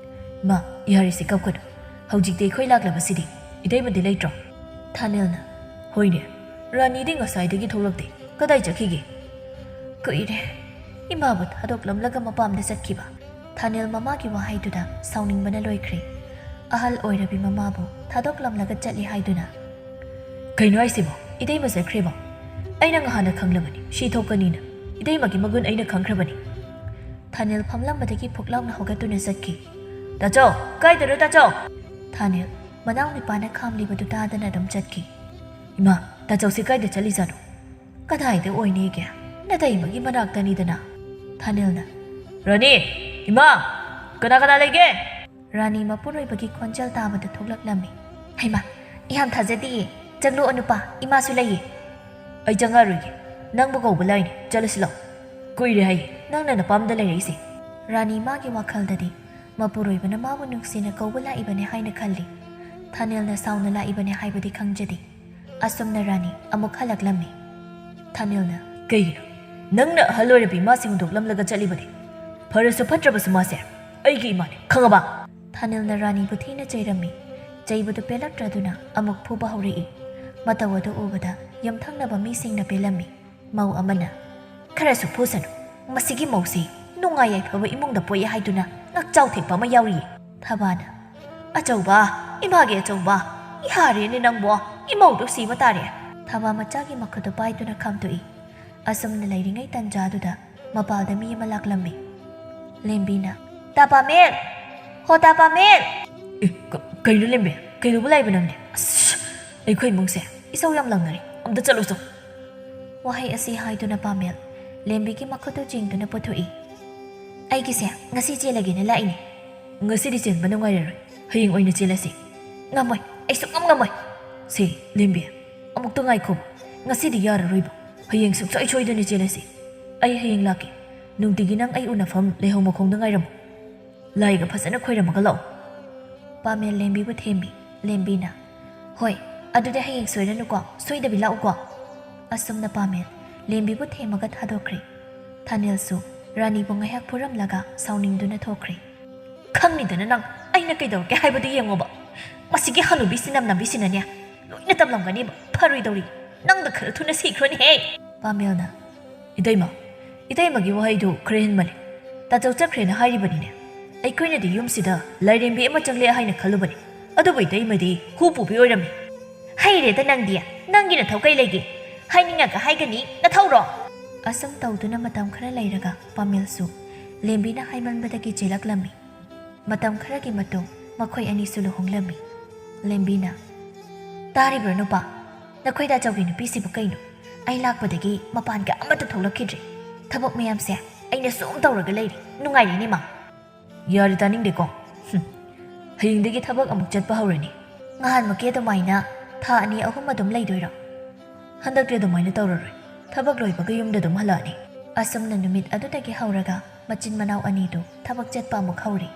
"ꯃꯥ, ꯌꯥꯔꯦꯁꯦ, ꯀꯞꯀꯅꯨ꯫ ꯍꯧꯖꯤꯛꯇꯤ ꯑꯩꯈꯣꯏ ꯂꯥꯛꯂꯕꯁꯤꯗꯤ꯫ ꯏꯇꯩꯃꯗꯤ ꯂꯩꯇ꯭ꯔꯣ?" ꯊꯥꯅꯤꯜꯅ, "ꯍꯣꯏꯅꯦ, ꯔꯥꯅꯤꯗꯤ ꯉꯁꯥꯏꯗꯒꯤ ꯊꯣꯛꯂꯛꯇꯦ꯫ ꯀꯗꯥꯏ ꯆꯠꯈꯤꯒꯦ?" "ꯀꯨꯏꯔꯦ, ꯏꯃꯥꯕꯨ ꯊꯥꯗꯣꯛꯂꯝꯂꯒ ꯃꯄꯥꯝꯗ ꯆꯠꯈꯤꯕ꯫ ꯊꯥꯅꯤꯜ ꯃꯃꯥꯒꯤ ꯋꯥꯍꯩꯗꯨꯗ ꯁꯥꯎꯅꯤꯡꯕꯅ ꯂꯣꯏꯈ꯭ꯔꯦ꯫ ꯑꯍꯜ ꯑꯣꯏꯔꯕꯤ ꯃꯃꯥꯕꯨ ꯊꯥꯗꯣꯛꯂꯝꯂꯒ ꯆꯠꯂꯤ ꯍꯥꯏꯗꯨꯅ꯫ "ꯀꯩꯅꯣ ꯍꯥꯏꯁꯤꯕꯣ? ꯏꯇꯩꯃ ꯆꯠꯈ꯭ꯔꯦꯕꯣ? ꯑꯩꯅ ꯉꯍꯥꯟꯅ ꯈꯪꯂꯕꯅꯤ ꯁꯤ ꯊꯣꯛꯀꯅꯤꯅ꯫ ꯏꯇꯩꯃꯒꯤ ꯃꯒꯨꯟ ꯑꯩꯅ ꯈꯪꯈ꯭ꯔꯕꯅꯤ꯫" ꯊꯥꯅꯤꯜ ꯐꯝꯂꯝꯕꯗꯒꯤ ꯐꯨꯛ ꯂꯥꯎꯅ ꯍꯧꯒꯠꯇꯨꯅ ꯆꯠꯈꯤ꯫ "ꯇꯥꯆꯧ, ꯀꯥꯏꯗꯔꯣ ꯇꯥꯆꯧ?" ꯊꯥꯅꯤꯜ ꯃꯅꯥꯎ ꯅꯨꯄꯥꯅ ꯈꯥꯝꯂꯤꯕꯗꯨ ꯇꯥꯗꯅ ꯑꯗꯨꯝ ꯆꯠꯈꯤ꯫ "ꯏꯃꯥ, ꯇꯥꯆꯧꯁꯤ ꯀꯥꯏꯗ ꯆꯠꯂꯤꯖꯥꯠꯅꯣ? ꯀꯗꯥꯏꯗ ꯑꯣꯏꯅꯤꯒꯦ? ꯅꯇꯩꯃꯒꯤ ꯃꯅꯥꯛꯇꯅꯤꯗꯅ꯫" ꯊꯥꯅꯤꯜꯅ, "ꯔꯥꯅꯤ! ꯏꯃꯥ! ꯀꯅꯥ ꯀꯅꯥ ꯂꯩꯒꯦ?" ꯔꯥꯅꯤ ꯃꯄꯨꯔꯣꯏꯕꯒꯤ ꯈꯣꯟꯖꯦꯜ ꯇꯥꯕꯗ ꯊꯣꯛꯂꯛꯂꯝꯃꯤ꯫ "ꯍꯩꯃꯥ, ꯏꯍꯥꯟ ꯊꯥꯖꯗꯤꯌꯦ꯫ ꯆꯪꯂꯛꯑꯣ ꯅꯨꯄꯥ, ꯏꯃꯥꯁꯨ ꯂꯩꯌꯦ꯫" "ꯑꯩ ꯆꯪꯉꯛꯑꯔꯣꯏꯒꯦ꯫ ꯅꯪꯕꯨ ꯀꯧꯕ ꯂꯥꯛꯏꯅꯦ꯫ ꯆꯠꯂꯁꯤ ꯂꯥꯛꯑꯣ꯫ ꯀꯨꯏꯔꯦ ꯍꯥꯏꯌꯦ ꯅꯪꯅ ꯅꯄꯥꯝꯗ ꯂꯩꯔꯛꯏꯁꯦ꯫" ꯔꯥꯅꯤ ꯃꯥꯒꯤ ꯋꯥꯈꯜꯗꯗꯤ ꯃꯄꯨꯔꯣꯏꯕꯅ ꯃꯥꯕꯨ ꯅꯨꯡꯁꯤꯅ ꯀꯧꯕ ꯂꯥꯛꯏꯕꯅꯦ ꯍꯥꯏꯅ ꯈꯜꯂꯤ꯫ ꯊꯥꯅꯤꯜꯅ ꯁꯥꯎꯅ ꯂꯥꯛꯏꯕꯅꯦ ꯍꯥꯏꯕꯗꯤ ꯈꯪꯖꯗꯦ꯫ ꯑꯁꯨꯝꯅ ꯔꯥꯅꯤ ꯑꯃꯨꯛ ꯍꯜꯂꯛꯂꯝꯃꯤ꯫ ꯊꯥꯅꯤꯜꯅ, "ꯀꯩꯒꯤꯅꯣ? ꯅꯪꯅ ꯑꯍꯜ ꯑꯣꯏꯔꯕꯤ ꯏꯃꯥꯁꯤ ꯍꯨꯟꯗꯣꯛꯂꯝꯂꯒ ꯆꯠꯂꯤꯕꯗꯤ? ꯐꯔꯁꯨ ꯐꯠꯇ꯭ꯔꯕꯁꯨ ꯃꯥꯁꯦ ꯑꯩꯒꯤ ꯏꯃꯥꯅꯤ, ꯈꯪꯉꯕ?" ꯊꯥꯅꯤꯜꯅ ꯔꯥꯅꯤꯕꯨ ꯊꯤꯅ ꯆꯩꯔꯝꯃꯤ꯫ ꯆꯩꯕꯗꯨ ꯄꯦꯜꯂꯛꯇ꯭ꯔꯗꯨꯅ ꯑꯃꯨꯛ ꯐꯨꯕ ꯍꯧꯔꯛꯏ꯫ ꯃꯇꯧ ꯑꯗꯨ ꯎꯕꯗ ꯌꯨꯝꯊꯪꯅꯕ ꯃꯤꯁꯤꯡꯅ ꯄꯦꯜꯂꯝꯃꯤ꯫ ꯃꯧ ꯑꯃꯅ, "ꯈꯔꯁꯨ ꯐꯨꯁꯅꯨ꯫ ꯃꯁꯤꯒꯤ ꯃꯧꯁꯤ ꯅꯨꯡꯉꯥꯏ ꯌꯥꯏꯐꯕ ꯏꯃꯨꯡꯗ ꯄꯣꯛꯏ ꯍꯥꯏꯗꯨꯅ ꯉꯥꯛꯆꯥꯎ ꯊꯦꯛꯄ ꯑꯃ ꯌꯥꯎꯔꯤꯌꯦ꯫" ꯊꯕꯥꯅ, "ꯑꯆꯧꯕ, ꯏꯃꯥꯒꯤ ꯑꯆꯧꯕ, ꯏꯍꯥꯔꯦꯅꯦ ꯅꯪꯕꯣ, ꯏꯃꯧꯗꯣ ꯁꯤꯕ ꯇꯥꯔꯦ꯫" ꯊꯕꯥ ꯃꯆꯥꯒꯤ ꯃꯈꯨꯠꯇꯨ ꯄꯥꯏꯗꯨꯅ ꯈꯥꯝꯗꯣꯛꯏ꯫ ꯑꯁꯨꯝꯅ ꯂꯩꯔꯤꯉꯩ ꯇꯟꯖꯥꯗꯨꯗ ꯃꯄꯥꯜꯗ ꯃꯤ ꯑꯃ ꯂꯥꯛꯂꯝꯃꯤ꯫ ꯂꯦꯝꯕꯤꯅ, "ꯇꯥ ꯄꯥꯃꯦꯜ! ꯍꯣ ꯇꯥ ꯄꯥꯃꯦꯜ!" "ꯑꯦ, ꯀ-, ꯀꯩꯅꯣ ꯂꯦꯝꯕꯤ? ꯀꯩꯗꯧꯕ ꯂꯥꯛꯏꯕ ꯅꯪꯗꯤ? ꯑꯁ, ꯑꯩꯈꯣꯏ ꯏꯃꯨꯡꯁꯦ ꯏꯁꯧ ꯌꯥꯝ ꯂꯥꯡꯅꯔꯤ꯫ ꯑꯝꯇ ꯆꯠꯂꯨ ꯆꯣ꯫" ꯋꯥꯍꯩ ꯑꯁꯤ ꯍꯥꯏꯗꯨꯅ ꯄꯥꯃꯦꯜ ꯂꯦꯝꯕꯤꯒꯤ ꯃꯈꯨꯠꯇꯨ ꯆꯤꯡꯗꯨꯅ ꯄꯨꯊꯣꯛꯏ꯫ "ꯑꯩꯒꯤꯁꯦ ꯉꯁꯤ ꯆꯦꯜꯂꯒꯦꯅ ꯂꯥꯛꯏꯅꯦ꯫" "ꯉꯁꯤꯗꯤ ꯆꯦꯟꯕ ꯅꯨꯡꯉꯥꯏꯔꯔꯣꯏ꯫ ꯍꯌꯦꯡ ꯑꯣꯏꯅ ꯆꯦꯜꯂꯁꯤ꯫" "ꯉꯝꯃꯣꯏ, ꯑꯩ ꯁꯨꯛꯉꯝ ꯉꯝꯃꯣꯏ꯫" "ꯁꯦ, ꯂꯦꯝꯕꯤ, ꯑꯃꯨꯛꯇ ꯉꯥꯏꯈꯣ꯫ ꯉꯁꯤꯗꯤ ꯌꯥꯔꯔꯣꯏꯕ꯫ ꯍꯌꯦꯡ ꯁꯨꯡꯁꯣꯏ ꯁꯣꯏꯗꯅ ꯆꯦꯜꯂꯁꯤ꯫ ꯑꯩ ꯍꯌꯦꯡ ꯂꯥꯛꯀꯦ꯫ ꯅꯨꯡꯇꯤꯒꯤ ꯅꯪ ꯑꯩ ꯎꯅꯐꯝ ꯂꯩꯍꯧ ꯃꯈꯣꯡꯗ ꯉꯥꯏꯔꯝꯃꯨ꯫ ꯂꯥꯏꯒ ꯐꯖꯅ ꯈꯣꯏꯔꯝꯃꯒ ꯂꯥꯛꯑꯣ꯫" ꯄꯥꯃꯦꯜ ꯂꯦꯝꯕꯤꯕꯨ ꯊꯦꯝꯃꯤ꯫ ꯂꯦꯝꯕꯤꯅ, "ꯍꯣꯏ, ꯑꯗꯨꯗꯤ ꯍꯌꯦꯡ ꯁꯣꯏꯔꯅꯨꯀꯣ, ꯁꯣꯏꯗꯕꯤ ꯂꯥꯛꯎꯀꯣ꯫" ꯑꯁꯨꯝꯅ ꯄꯥꯃꯦꯜ ꯂꯦꯝꯕꯤꯕꯨ ꯊꯦꯝꯃꯒ ꯊꯥꯗꯣꯛꯈ꯭ꯔꯦ꯫ ꯊꯥꯅꯤꯜꯁꯨ ꯔꯥꯅꯤꯕꯨ ꯉꯥꯏꯍꯥꯛ ꯐꯨꯔꯝꯂꯒ ꯁꯥꯎꯅꯤꯡꯗꯨꯅ ꯊꯣꯛꯈ꯭ꯔꯦ꯫ "ꯈꯪꯅꯤꯗꯅ ꯅꯪ ꯑꯩꯅ ꯀꯩꯗꯧꯔꯒꯦ ꯍꯥꯏꯕꯗꯨ ꯌꯦꯡꯉꯣꯕ꯫ ꯃꯁꯤꯒꯤ ꯍꯅꯨꯕꯤ ꯁꯤꯅꯝ ꯅꯝꯕꯤꯁꯤꯅꯅꯦ ꯂꯣꯏꯅ ꯇꯝꯂꯝꯒꯅꯤꯕ꯫ ꯐꯔꯣꯏꯗꯧꯔꯤ꯫ ꯅꯪꯗ ꯈꯔ ꯊꯨꯅ ꯁꯤꯈ꯭ꯔꯣꯅꯦꯍꯦ꯫" ꯄꯥꯃꯦꯜꯅ, "ꯏꯇꯩꯃ, ꯏꯇꯩꯃꯒꯤ ꯋꯥꯍꯩꯗꯨ ꯈꯔ ꯍꯦꯟꯃꯜꯂꯦ꯫ ꯇꯥꯆꯧ ꯆꯠꯈ꯭ꯔꯦꯅ ꯍꯥꯏꯔꯤꯕꯅꯤꯅꯦ꯫ ꯑꯩꯈꯣꯏꯅꯗꯤ ꯌꯨꯝꯁꯤꯗ ꯂꯥꯏꯔꯦꯝꯕꯤ ꯑꯃ ꯆꯪꯂꯦ ꯍꯥꯏꯅ ꯈꯜꯂꯨꯕꯅꯤ, ꯑꯗꯨꯕꯨ ꯏꯇꯩꯃꯗꯤ ꯍꯨ ꯄꯨꯕꯤ ꯑꯣꯏꯔꯝꯃꯤ꯫ "ꯍꯩꯔꯦꯗ ꯅꯪꯗꯤ, ꯅꯪꯒꯤ ꯅꯊꯧ ꯀꯩ ꯂꯩꯒꯦ? ꯍꯥꯏꯅꯤꯡꯉꯒ ꯍꯥꯏꯒꯅꯤ, ꯅꯊꯧꯔꯣ?" ꯑꯁꯨꯝ ꯇꯧꯗꯨꯅ ꯃꯇꯝ ꯈꯔ ꯂꯩꯔꯒ ꯄꯥꯃꯦꯜꯁꯨ ꯂꯦꯝꯕꯤꯅ ꯍꯥꯏꯃꯟꯕꯗꯒꯤ ꯆꯦꯜꯂꯛꯂꯝꯃꯤ꯫ ꯃꯇꯝ ꯈꯔꯒꯤ ꯃꯇꯨꯡ ꯃꯈꯣꯏ ꯑꯅꯤꯁꯨ ꯂꯨꯍꯣꯡꯂꯝꯃꯤ꯫ ꯂꯦꯝꯕꯤꯅ, "ꯇꯥꯔꯤꯕ꯭ꯔꯣ ꯅꯨꯄꯥ? ꯅꯈꯣꯏ ꯗꯥꯆꯧꯒꯤ ꯅꯨꯄꯤꯁꯤꯕꯨ ꯀꯩꯅꯣ? ꯑꯩ ꯂꯥꯛꯄꯗꯒꯤ ꯃꯄꯥꯟꯒ ꯑꯃꯠꯇ ꯊꯣꯛꯂꯛꯈꯤꯗ꯭ꯔꯦ꯫ ꯊꯕꯛ ꯃꯌꯥꯝꯁꯦ ꯑꯩꯅ ꯁꯨꯝ ꯇꯧꯔꯒ ꯂꯩꯔꯤ꯫ ꯅꯨꯡꯉꯥꯏꯔꯤꯅꯦ ꯃꯥ?" "ꯌꯥꯔꯦ, ꯇꯥꯅꯤꯡꯗꯦꯀꯣ꯫ ꯍꯨꯝ꯫ ꯍꯌꯦꯡꯗꯒꯤ ꯊꯕꯛ ꯑꯃꯨꯛ ꯆꯠꯄ ꯍꯧꯔꯅꯤ꯫ ꯉꯍꯥꯟꯃꯨꯛꯀꯤ ꯑꯗꯨꯃꯥꯏꯅ ꯊꯥ ꯑꯅꯤ ꯑꯍꯨꯝ ꯑꯗꯨꯝ ꯂꯩꯗꯣꯏꯔꯣ?" "ꯍꯟꯗꯛꯇꯤ ꯑꯗꯨꯃꯥꯏꯅ ꯇꯧꯔꯔꯣꯏ꯫ ꯊꯕꯛ ꯂꯣꯏꯕꯒ ꯌꯨꯝꯗ ꯑꯗꯨꯝ ꯍꯜꯂꯛꯑꯅꯤ꯫" ꯑꯁꯨꯝꯅ ꯅꯨꯃꯤꯠ ꯑꯗꯨꯗꯒꯤ ꯍꯧꯔꯒ ꯃꯆꯤꯟ ꯃꯅꯥꯎ ꯑꯅꯤꯗꯨ ꯊꯕꯛ ꯆꯠꯄ ꯑꯃꯨꯛ ꯍꯧꯔꯦ꯫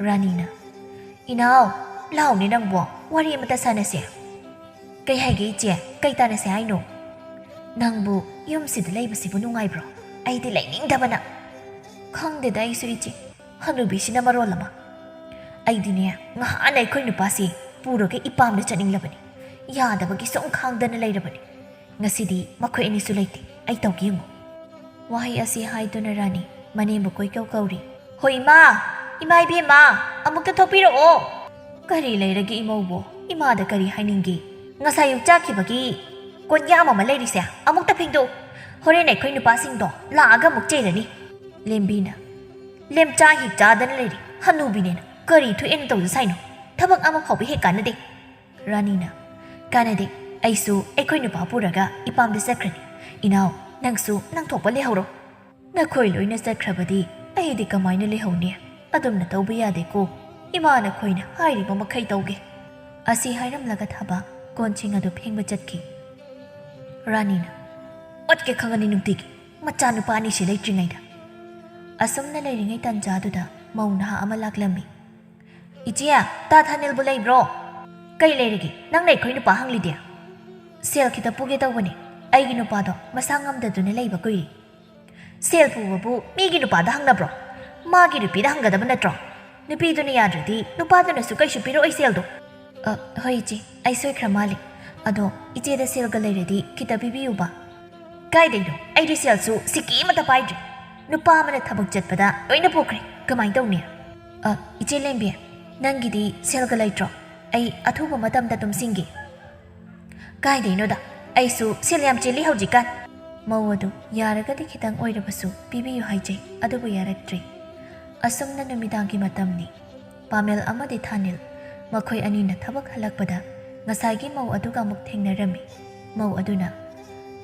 ꯔꯥꯅꯤꯅ, "ꯏꯅꯥꯎ, ꯂꯥꯎꯅꯦ ꯅꯪꯕꯣ, ꯋꯥꯔꯤ ꯑꯃꯇ ꯁꯥꯟꯅꯁꯦ꯫" "ꯀꯩ ꯍꯥꯏꯒꯦ ꯏꯆꯦ? ꯀꯩ ꯇꯥꯟꯅꯁꯦ ꯍꯥꯏꯅꯣ?" "ꯅꯪꯕꯨ ꯌꯨꯝꯁꯤꯗ ꯂꯩꯕꯁꯤꯕꯨ ꯅꯨꯡꯉꯥꯏꯕ꯭ꯔꯣ? ꯑꯩꯗꯤ ꯂꯩꯅꯤꯡꯗꯕꯅ꯫" "ꯈꯪꯗꯦꯗ ꯑꯩꯁꯨ ꯏꯆꯦ, ꯍꯅꯨꯕꯤꯁꯤꯅ ꯃꯔꯣꯜ ꯑꯃ꯫ ꯑꯩꯗꯤꯅꯦ, ꯉꯍꯥꯟꯅ ꯑꯩꯈꯣꯏ ꯅꯨꯄꯥꯁꯤ ꯄꯨꯔꯒ ꯏꯄꯥꯝꯗ ꯆꯠꯅꯤꯡꯂꯕꯅꯤ꯫ ꯌꯥꯗꯕꯒꯤ ꯁꯨꯝ ꯈꯥꯡꯗꯅ ꯂꯩꯔꯕꯅꯤ꯫ ꯉꯁꯤꯗꯤ ꯃꯈꯣꯏ ꯑꯅꯤꯁꯨ ꯂꯩꯇꯦ꯫ ꯑꯩ ꯇꯧꯒꯦ ꯌꯦꯡꯉꯨ꯫" ꯋꯥꯍꯩ ꯑꯁꯤ ꯍꯥꯏꯗꯨꯅ ꯔꯥꯅꯤ ꯃꯅꯦꯝꯕꯨ ꯀꯣꯏꯀꯧ ꯀꯧꯔꯤ꯫ "ꯍꯣ ꯏꯃꯥ! ꯏꯃꯥ ꯏꯕꯦꯝꯃ! ꯑꯃꯨꯛꯇ ꯊꯣꯛꯄꯤꯔꯛꯑꯣ!" "ꯀꯔꯤ ꯂꯩꯔꯒꯦ ꯏꯃꯧꯕꯣ? ꯏꯃꯥꯗ ꯀꯔꯤ ꯍꯥꯏꯅꯤꯡꯒꯦ? ꯉꯁꯥꯏ ꯑꯌꯨꯛ ꯆꯥꯈꯤꯕꯒꯤ ꯀꯣꯟꯌꯥꯝ ꯑꯃ ꯂꯩꯔꯤꯁꯦ ꯑꯃꯨꯛꯇ ꯐꯦꯡꯗꯣꯛꯎ꯫ ꯍꯣꯔꯦꯟ ꯑꯩꯈꯣꯏ ꯅꯨꯄꯥꯁꯤꯡꯗꯣ ꯂꯥꯛꯑꯒ ꯑꯃꯨꯛ ꯆꯩꯔꯅꯤ꯫" ꯂꯦꯝꯕꯤꯅ, "ꯂꯦꯝꯆꯥ ꯍꯤꯛ ꯆꯥꯗꯅ ꯂꯩꯔꯤ꯫ ꯍꯅꯨꯕꯤꯅꯦꯅ ꯀꯔꯤ ꯊꯣꯛꯑꯦꯅ ꯇꯧꯖ ꯁꯥꯏꯅꯣ? ꯊꯕꯛ ꯑꯃ ꯐꯥꯎꯕ ꯍꯦꯛ ꯀꯥꯟꯅꯗꯦ꯫" ꯔꯥꯅꯤꯅ, "ꯀꯥꯟꯅꯗꯦ, ꯑꯩꯁꯨ ꯑꯩꯈꯣꯏ ꯅꯨꯄꯥ ꯄꯨꯔꯒ ꯏꯄꯥꯝꯗ ꯆꯠꯈ꯭ꯔꯅꯤ꯫ ꯏꯅꯥꯎ, ꯅꯪꯁꯨ ꯅꯪ ꯊꯣꯛꯄ ꯂꯩꯍꯧꯔꯣ꯫ ꯅꯈꯣꯏ ꯂꯣꯏꯅ ꯆꯠꯈ꯭ꯔꯕꯗꯤ ꯑꯩꯗꯤ ꯀꯃꯥꯏꯅ ꯂꯩꯍꯧꯅꯤ? ꯑꯗꯨꯝꯅ ꯇꯧꯕ ꯌꯥꯗꯦꯀꯣ꯫ ꯏꯃꯥ ꯅꯈꯣꯏꯅ ꯍꯥꯏꯔꯤꯕ ꯃꯈꯩ ꯇꯧꯒꯦ꯫" ꯑꯁꯤ ꯍꯥꯏꯔꯝꯂꯒ ꯊꯕ ꯀꯣꯟꯁꯤꯡ ꯑꯗꯨ ꯐꯦꯡꯕ ꯆꯠꯈꯤ꯫ ꯔꯥꯅꯤꯅ, "ꯑꯣꯠꯀꯦ ꯈꯪꯒꯅꯤ ꯅꯨꯡꯇꯤꯒꯤ, ꯃꯆꯥꯅꯨꯄꯥ ꯑꯅꯤꯁꯤ ꯂꯩꯇ꯭ꯔꯤꯉꯩꯗ꯫" ꯑꯁꯨꯝꯅ ꯂꯩꯔꯤꯉꯩ ꯇꯟꯖꯥꯗꯨꯗ ꯃꯧ ꯅꯍꯥ ꯑꯃ ꯂꯥꯛꯂꯝꯃꯤ꯫ "ꯏꯆꯦ, ꯇꯥ ꯊꯥꯅꯤꯜꯕꯨ ꯂꯩꯕ꯭ꯔꯣ?" "ꯀꯩ ꯂꯩꯔꯒꯦ? ꯅꯪꯅ ꯑꯩꯈꯣꯏ ꯅꯨꯄꯥ ꯍꯪꯂꯤꯗꯤ?" "ꯁꯦꯜ ꯈꯤꯇ ꯄꯨꯒꯦ ꯇꯧꯕꯅꯦ꯫ ꯑꯩꯒꯤ ꯅꯨꯄꯥꯗꯣ ꯃꯁꯥ ꯉꯝꯗꯗꯨꯅ ꯂꯩꯕ ꯀꯨꯏꯔꯦ꯫" "ꯁꯦꯜ ꯄꯨꯕꯕꯨ ꯃꯤꯒꯤ ꯅꯨꯄꯥꯗ ꯍꯪꯅꯕ꯭ꯔꯣ? ꯃꯥꯒꯤ ꯅꯨꯄꯤꯗ ꯍꯪꯒꯗꯕ ꯅꯠꯇ꯭ꯔꯣ? ꯅꯨꯄꯤꯗꯨꯅ ꯌꯥꯗ꯭ꯔꯗꯤ ꯅꯨꯄꯥꯗꯨꯅꯁꯨ ꯀꯩꯁꯨ ꯄꯤꯔꯛꯑꯣꯏ ꯁꯦꯜꯗꯣ꯫" "ꯑ, ꯍꯣꯏ ꯏꯆꯦ, ꯑꯩ ꯁꯣꯏꯈ꯭ꯔ ꯃꯥꯜꯂꯦ꯫ ꯑꯗꯣ ꯏꯆꯦꯗ ꯁꯦꯜꯒ ꯂꯩꯔꯗꯤ ꯈꯤꯇ ꯄꯤꯕꯤꯌꯨꯕ꯫" "ꯀꯥꯏꯗꯩꯅꯣ? ꯑꯩꯗꯤ ꯁꯦꯜꯁꯨ ꯁꯤꯀꯤ ꯑꯃꯠꯇ ꯄꯥꯏꯗ꯭ꯔꯤ꯫ ꯅꯨꯄꯥ ꯑꯃꯅ ꯊꯕꯛ ꯆꯠꯄꯗ ꯂꯣꯏꯅ ꯄꯨꯈ꯭ꯔꯦ꯫ ꯀꯃꯥꯏꯅ ꯇꯧꯅꯤ?" "ꯑ, ꯏꯆꯦ ꯂꯦꯝꯕꯤ, ꯅꯪꯒꯤꯗꯤ ꯁꯦꯜꯒ ꯂꯩꯇ꯭ꯔꯣ? ꯑꯩ ꯑꯊꯨꯕ ꯃꯇꯝꯗ ꯑꯗꯨꯝ ꯁꯤꯡꯒꯦ꯫" "ꯀꯥꯏꯗꯩꯅꯣꯗ, ꯑꯩꯁꯨ ꯁꯦꯜ ꯌꯥꯝ ꯆꯤꯜꯂꯤ ꯍꯧꯖꯤꯛꯀꯥꯟ꯫" ꯃꯧ ꯑꯗꯨ ꯌꯥꯔꯒꯗꯤ ꯈꯤꯇꯪ ꯑꯣꯏꯔꯕꯁꯨ ꯄꯤꯕꯤꯌꯨ ꯍꯥꯏꯖꯩ, ꯑꯗꯨꯕꯨ ꯌꯥꯔꯛꯇ꯭ꯔꯦ꯫ ꯑꯁꯨꯝꯅ ꯅꯨꯃꯤꯗꯥꯡꯒꯤ ꯃꯇꯝꯅꯤ꯫ ꯄꯥꯃꯦꯜ ꯑꯃꯗꯤ ꯊꯥꯅꯤꯜ ꯃꯈꯣꯏ ꯑꯅꯤꯅ ꯊꯕꯛ ꯍꯜꯂꯛꯄꯗ ꯉꯁꯥꯏꯒꯤ ꯃꯧ ꯑꯗꯨꯒ ꯑꯃꯨꯛ ꯊꯦꯡꯅꯔꯝꯃꯤ꯫ ꯃꯧ ꯑꯗꯨꯅ,